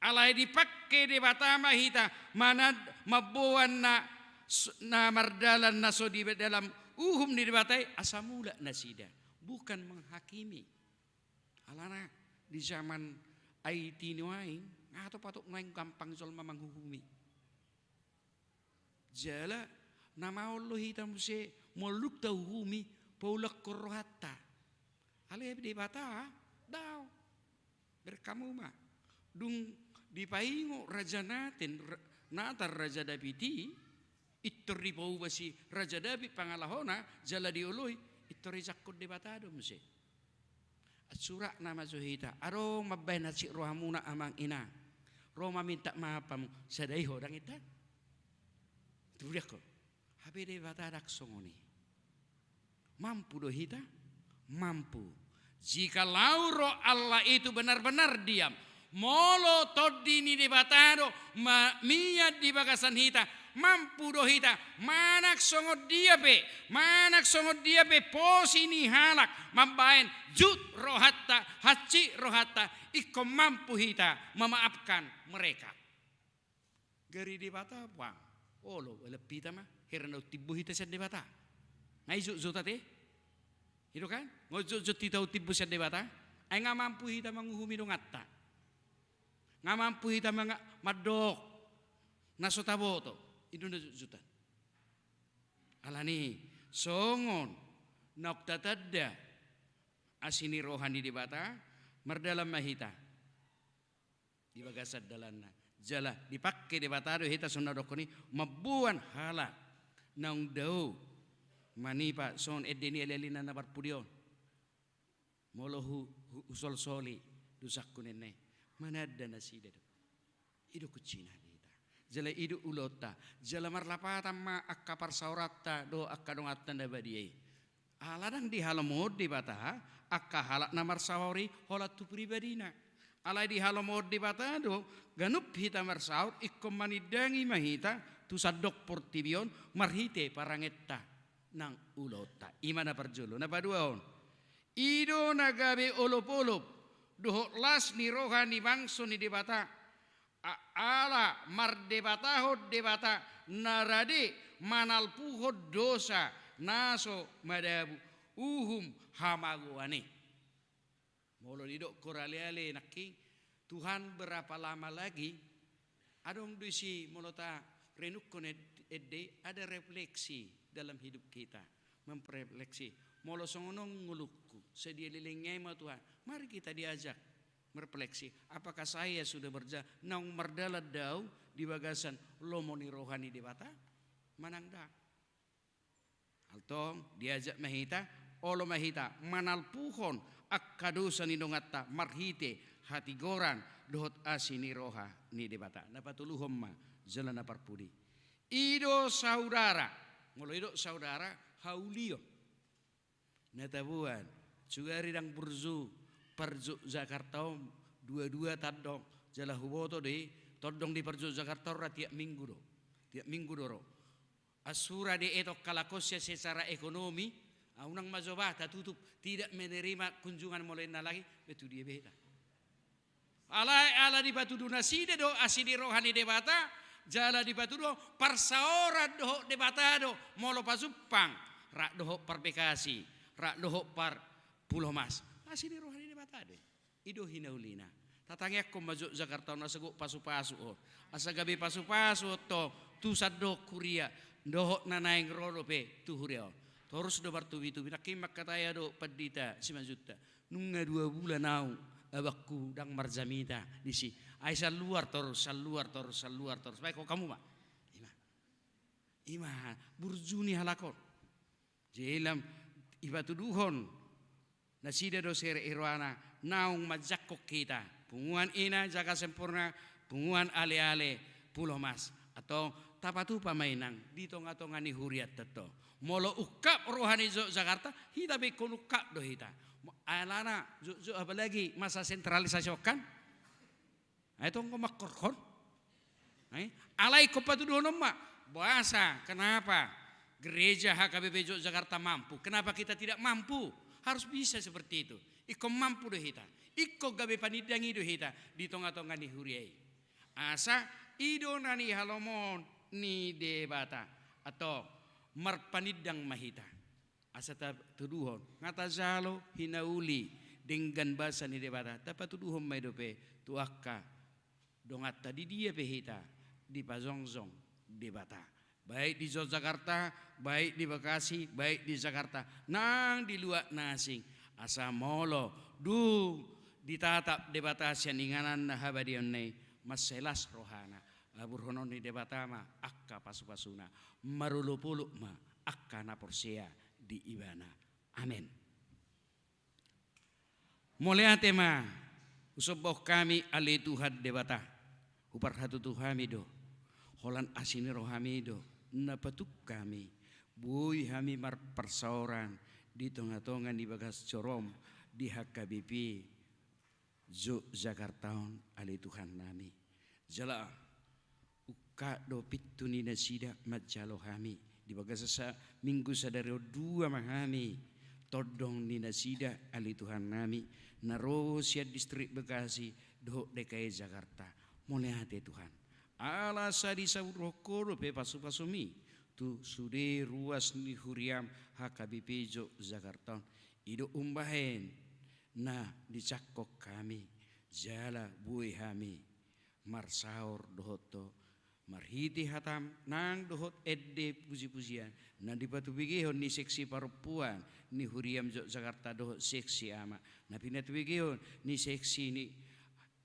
Alai dipangke Debata ma hita, manad-, mamboan na s-, na mardalan na so di dalam uhum ni Debata i, asa mulak nasida. Bukan menghakimi. Alana di zaman I T nuaeng, nga tong patut nuaeng gampang jolma manghuhumi. Jala na maol do hita muse, molo dung tauhumi, paulakhon rohanta. Alai Debata, daong. Bereng hamu ma. Dung dipaingot Raja Natan, ra-, Natan Raja David i, pintor dipauba si Raja David pangalahona, jala dioloi, pintor dijangkon Debata do muse. Suratna ma jo hita, adong mambahen hansit rohamuna amang inang. Ro maminta maaf hamu, sada i ho ndang inta. Tudiak ho. Hape Debata ndang songon i. Mampu do hita? Mampu. Jikalau Roh Allah itu benar-benar diam, molo Tondi ni Debata do ma-, mian di bagasan hita, mampu do hita, manang songon dia pe, manang songon dia pe posi ni halak mambahen jut rohanta, hansit rohanta, ingkon mampu hita memaafkan mereka. Gari Debata, puang. Olo, alephon hita ma, hira naung timbo hita sian Debata. Nga i jotjot ate. I do kan? Nga jotjot hita naung timbo sian Debata. Ai nga mampu hita manguhumi donganta. Nga mampu hita manga-, mandok na so taboto. I do na jotjotan. Alani, songon naung tatanda asi ni roha ni Debata, mardalan ma hita di bagasan dalanna. Jala dipangke Debata do hita songon na hudokkon i, mamboan halak naung dao manipa songon ende ni alialina na parpudi on. Molo hu-, hu-, husolsoli dosangku ninna i, mananda nasida do. I do kuncina di hita. Jala i do ulaonta. Jala marlapatan ma angka parsaoranta dohot angka donganta na badia i. Ala ndang dihalomohon Debata angka halak na marsaor i holan tu pribadina. Alai dihalomohon Debata do ganup hita marsaor, ingkon manindangi ma hita tu sandok portibi on marhite parangenta nang ulaonta. I ma na parjolo. Na paduahon, i do na gabe olopolop dohot las ni roha ni bangso ni Debata. a-, ala mardebatahon Debata na rade manalpuhon dosa na so madabu uhum hamagoan i. Molo didok ho ale-ale nangkin, Tuhan berapa lama lagi? Adong do isi molo tarenungkon ed-, ende, ada refleksi dalam hidup kita. Memperefleksi. Molo songon on ngolungku, sadia lelengna i ma Tuhan. Mari kita diajak merefleksi. Apakah saya sudah berja-, naung mardalan do au di bagasan lomo ni roha ni Debata? Manang ndang? Antong diajak ma hita, olo ma hita manalpuhon angka dosa ni donganta marhite hatigoran dohot asi ni roha ni Debata. Na patoluhon ma jala na parpudi. I do saudara. Molo didok saudara, haulion. Na taboan, sugari ndang burju par Jogjakarta on, dua-dua tandok, jala huboto do i, tondong di par Jogjakarta on ra tiap minggu do. Tiap minggu do ro. Asura di etong halak on sia secara ekonomi, ah, unang ma jo ba tatutup, tidak menerima kunjungan molo inna lagi, be tu dia be hita. Alai ala dipatudu nasida do asi ni roha ni Debata, jala dipatudu parsaoran dohot Debata do, molo Pajumpang, rap dohot par Bekasi, rap dohot par Pulomas. Asi ni roha ni Debata do i. I do hinaulina. Tatangiangkon ma Jogjakarta on asa gok pasupasu on. Asa gabe pasupasu on tong, tu sandok huria, dohot na naeng ro dope tu huria on. Torus do martubitubi, nangkin mangkatai au do pandita Simanjuntak. Nunga dua bulan au abangku ndang marjamita disi. Ai saluar torus, saluar torus, saluar torus. Baik, ho hamu ma. Ima. Ima, burju ni halak on. Jala dipatuduhon nasida do sere i rohana, naung manjangkon hita. Punguan Ina Jaga Sempurna, punguan ale-ale Pulomas. Antong tapatupa ma inang di tonga-tonga ni hurianta tong. Molo ungkap roha ni Jogjakarta, hita be ingkon ungkap do hita. Alana, Jogja apalagi masa sentralisasi on kan? Ai tong mangkorhon. Ai, alai ingkon patuduhon on ma. Boasa, kenapa gereja H K B P Jogjakarta mampu? Kenapa kita tidak mampu? Harus bisa seperti itu. Ingkon mampu do hita. Ingkon gabe panindangi do hita di tonga-tonga ni huria i. Asa i do na nihalomohon ni Debata. Antong marpanindang ma hita. Asa tatuduhon, nga tajalo hinauli denggan basa ni Debata, tapatuduhon ma i dope tu angka donganta di dia pe hita dipajongjong Debata. Baik di Jogjakarta, baik di Bekasi, baik di Jakarta, nang di luat na asing. Asa molo dung ditatap Debata sian ingananna habadiaonna i, mansai las rohana. Aburhonon ni Debata ma angka pasupasuna. Marolopolop ma angka na porsea di Ibana. Amen. Mauliate ma husombahon hami ale Tuhan Debata, huparhatutu hami do, holan asi ni rohaMi do na patuk hami, boi hami marparsaoran di tongatonga ni bagas joroM di H K B P Jogjakarta on ale Tuhannami. Jala ungkap do pintu ni nasida manjalo hami. Di bagasan sa-, minggu sadari on dua ma hami tondong ni nasida ale Tuhannami, na ro sian distrik Bekasi dohot D K I Jakarta. Mauliate Tuhan. Ala sai disaurhon Ho dope pasupasuMi tu sude ruas ni huriaM H K B P Jogjakarta on. I do umbahen na dijangkon hami, jala boi hami marsaor dohot Ho, marhite hataM nang dohot ende pujipujian, na dipatubegehon ni seksi parompuan ni huriaM Jogjakarta dohot seksi ama, na pinatubegehon ni seksi ni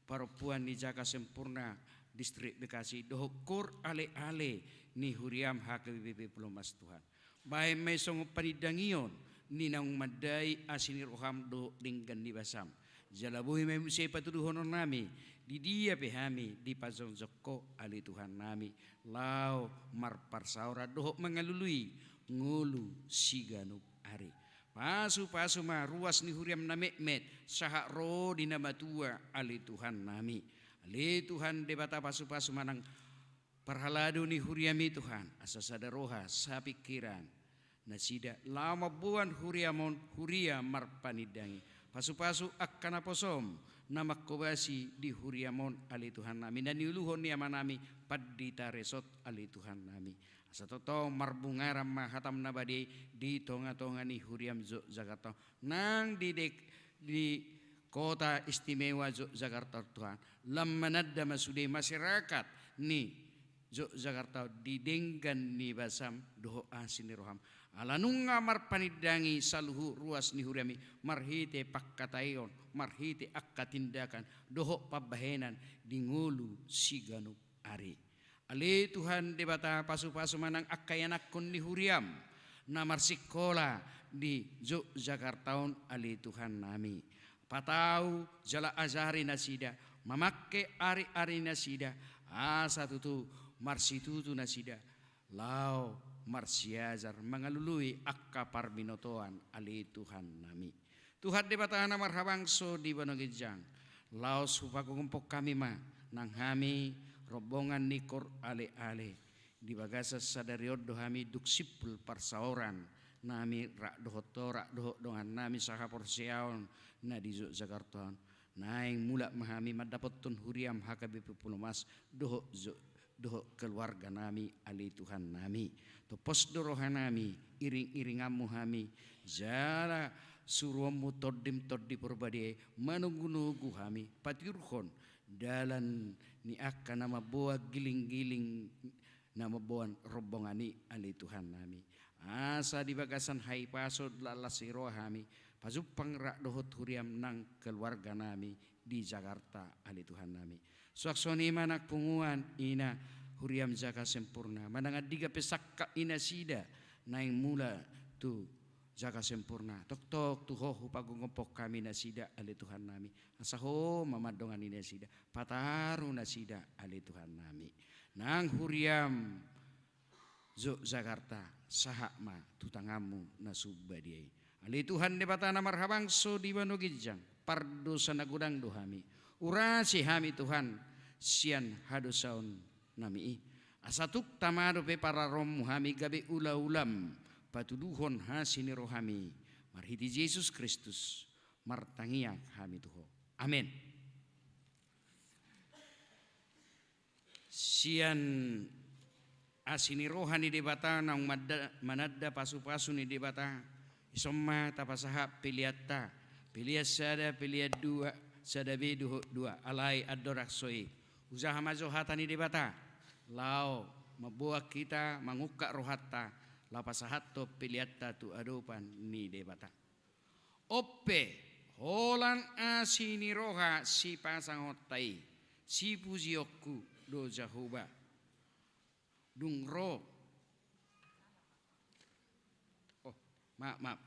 parompuan ni Jaga Sempurna distrik Bekasi, dohot kor aleale ni huriaM H K B P Pulomas Tuhan. Bahen ma i songon panindangion ni naung mandai asi ni rohaM dohot denggan ni basaM. Jala boi ma i muse patuduhononnami, di dia pe hami dipajongjong Ho ale Tuhannami, laho marparsaoran dohot mangalului ngolu siganup ari. Pasupasu ma ruas ni huriaM na metmet, sahat ro di na matua ale Tuhannami. Ale Tuhan Debata, pasupasu ma nang parhalado ni huriaMi Tuhan, asa sada roha, sapingkiran nasida, laho mamboan huriaM on huria marpanindangi. Pasupasu angka naposoM na mangkobasi di huriam on ale Tuhannami, na niuluhon ni amanami Pandita Resort ale Tuhannami. Asa tongtong marbungaran ma hatam na badia i di tongatonga ni huriam Yogyakarta on, nang di dek-, di Kota Istimewa Yogyakarta on Tuhan. Lam mananda ma sude masyarakat ni Yogyakarta on di denggan ni basam dohot asi ni roham. Ala nunga marpanindangi saluhut ruas ni huriam i marhite pangkataion, marhite angka tindakan dohot pambahenan di ngolu siganup ari. Ale Tuhan Debata, pasupasu ma nang angka ianakhon ni huriam na marsingkola di Yogyakarta on ale Tuhannami. Patau jala ajari nasida, mamangke ariarinasida, asa tutu marsitutu nasida laho marsiajar mangalului angka parbinotoan ale Tuhannami. Tuhan Debata na marhabangso di banua ginjang, laos hupagogompon hami ma nang hami rombongan ni Koor Aleale. Di bagasan sadari on do hami dung simpul parsaoran nami rap dohot ho, rap dohot dongannami sahaporseaon na di Yogyakarta on. Naeng mulak ma hami mandapothon huriam H K B P Pulomas dohot Jo-, dohot keluarganami ale Tuhannami. Tompos do rohanami, iringiringanmu hami, jala suruonmu Tondim Tondi Porbadia i manogunogu hami, patiurhon dalan ni angka na mamboan gilinggiling na mamboan rombongan i ale Tuhannami. Asa di bagasan hahipason las ni roha hami pajumpang rap dohot huriam nang keluarganami di Jakarta ale Tuhannami. Suang songon i ma nang punguan ina huriam Jaga Sempurna, manang andigan pe sangkap ni nasida naeng mulak tu Jaga Sempurna, tongtong tu ho hupagogompon hami nasida ale Tuhannami. Asa ho ma mandongani nasida, pataru nasida ale Tuhannami. Nang huriam Yogyakarta, sahat ma tu tanganmu na sumbadia i. Ale Tuhan Debata na marhabangso di banua ginjang, pardosa na godang do hami. Urasi hami Tuhan, sian hadosaonnami i. Asa tung tama dope pararoonmu hami gabe ulaulam patuduhon asi ni rohami. Marhite Jesus Kristus martangiang hami tu ho. Amen. Sian asi ni roha ni Debata naung manda-, mananda pasupasu ni Debata, dison ma tapasahat peleanta, pelean sada, pelean dua, sada B dohot dua, alai andorang so i, hujaha ma jo hata ni Debata, laho mamboan hita mangungkap rohanta, laho pasahathon peleanta tu adopan ni Debata. On pe, holan asi ni roha sipasanganta i, sipujionku do Jahowa. Dung ro. Oh, maaf, maaf.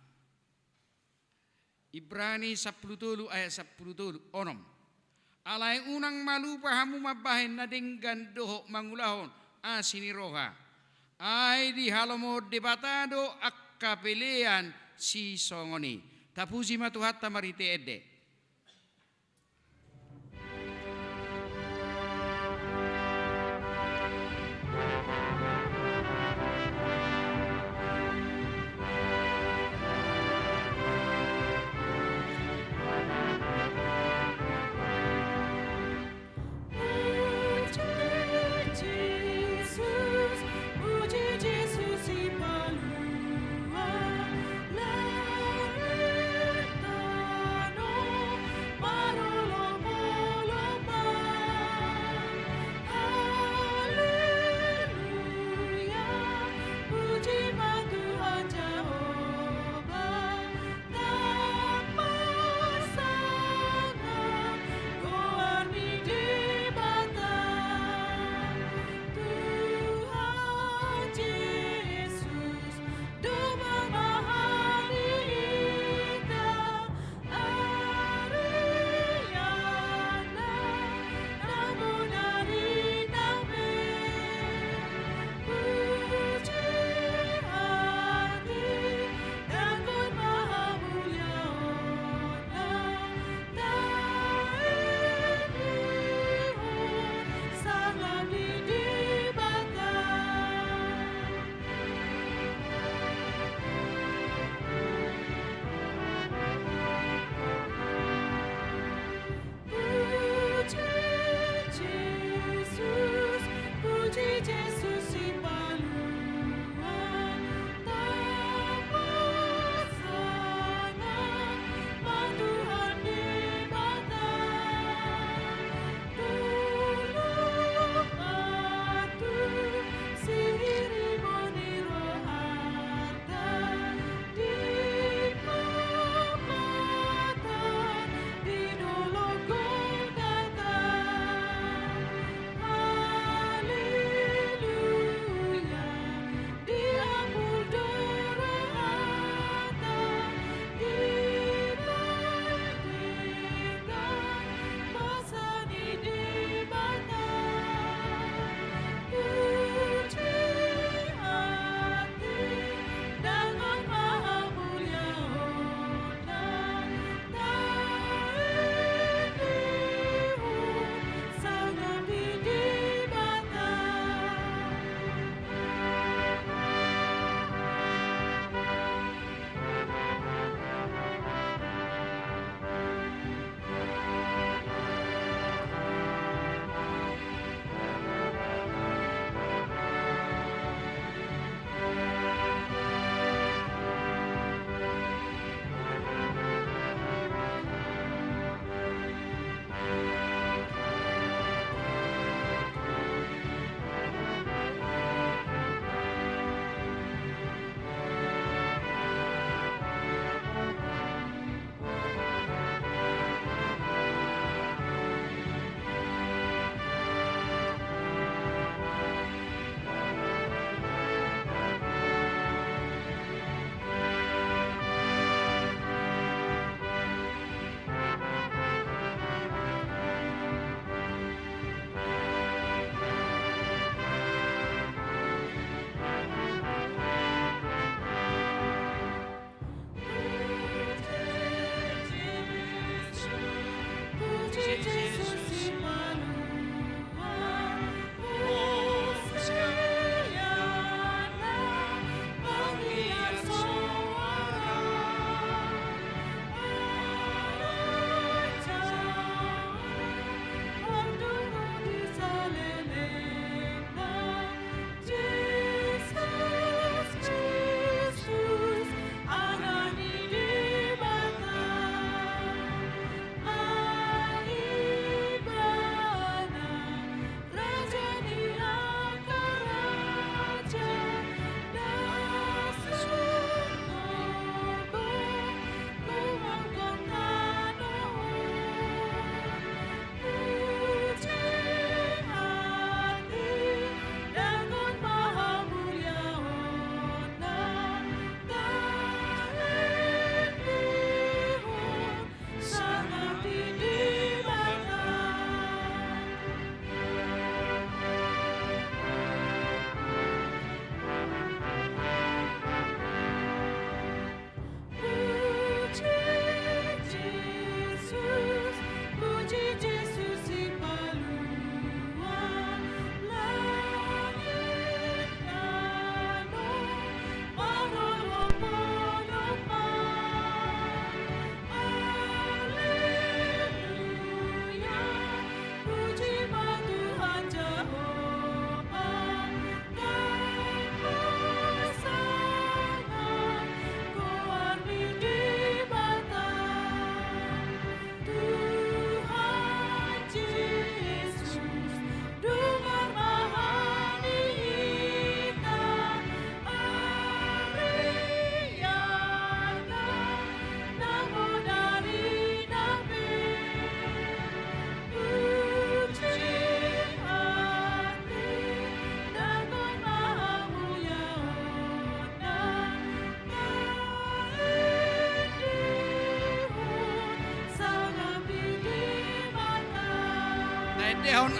Ibrani sampulu tolu ayat sampulu tolu, onom. Alai unang ma lupa hamu mambahen na denggan dohot mangulahon asi ni roha. Ai dihalomohon Debata do angka pelean sisongon i. Tapuji ma Tuhanta marhite ende.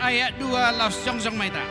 Ayat dua, laos jongjong ma hita.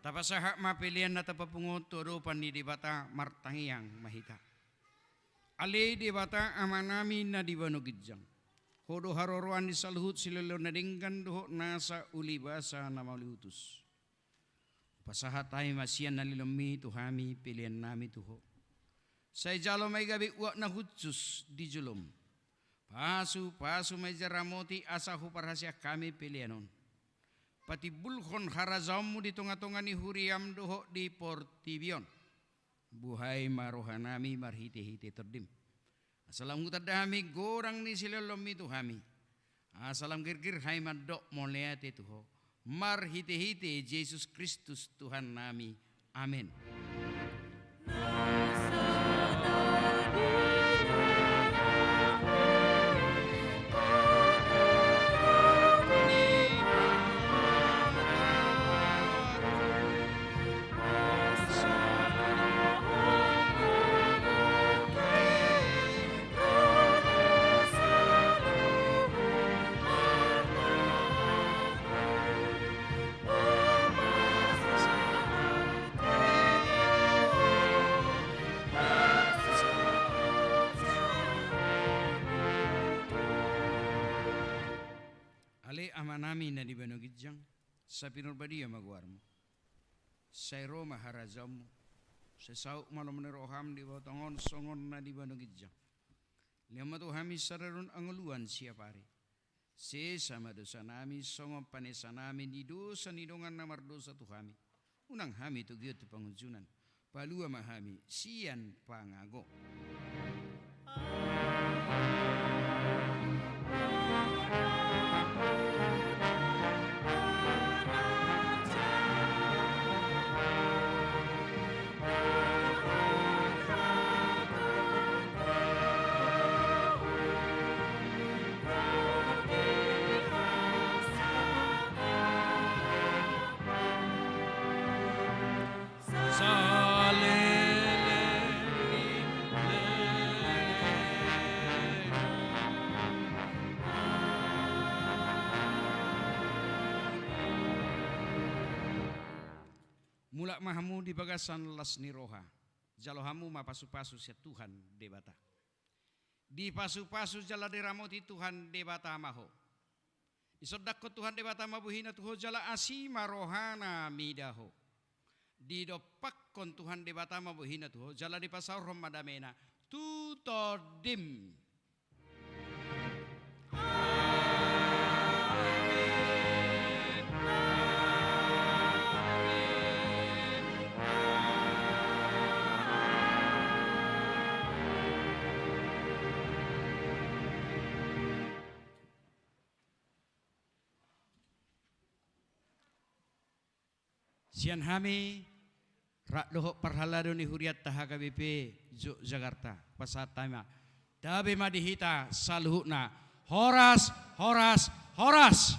Tapasahat ma pelean na tapapungu tu adopan ni Debata, martangiang ma hita. Ale Debata Amanami na di banua ginjang, Ho do haroroan ni saluhut silehonlehon na denggan dohot nasa ulibasa na mauliutus. Pasahat hami ma sian na nilehonMi tu hami peleannami tu Ho. Sai jalo ma i gabe uap na hushus di jolom. Pasu, pasu ma i, ramoti asa huparhaseang hami pelean on. Patimbulhon harajaonMu di tongatonga ni huriaM dohot di portibi on. Buhai ma rohanami marhitehite TondiM. Asa lam hutanda hami godang ni silehonlehonMi tu hami. Asa lam girgir hami mandok mauliate tu Ho. Marhitehite Jesus Kristus Tuhannami. Amen. Ale Amanami na di banua ginjang, sai pinarbadia ma goarMu. Sai ro ma harajaonMu. Sai saut ma lomo ni rohaM di botong on songon na di banua ginjang. Lehon ma tu hami sadari on hangoluan siapari. Sesa ma dosanami songon panesanami di dosa ni dongan na mardosa tu hami. Unang hami togihon tu pangunjunan. Palua ma hami sian pangago. Mulak ma hamu di bagasan las ni roha. Jalo hamu ma pasupasu sian Tuhan Debata. Dipasupasu jala diramoti Tuhan Debata ma ho. Isondangkon Tuhan Debata ma bohiNa tu ho jala asi ma rohaNa mida ho. Didompakkon Tuhan Debata ma bohiNa tu ho jala dipasaorhon ma dameNa tu tondim. Sian hami, rap dohot parhalado ni hurianta H K B P Yogyakarta, pasahat hami ma. Tabe ma di hita saluhutna. Horas, horas, horas.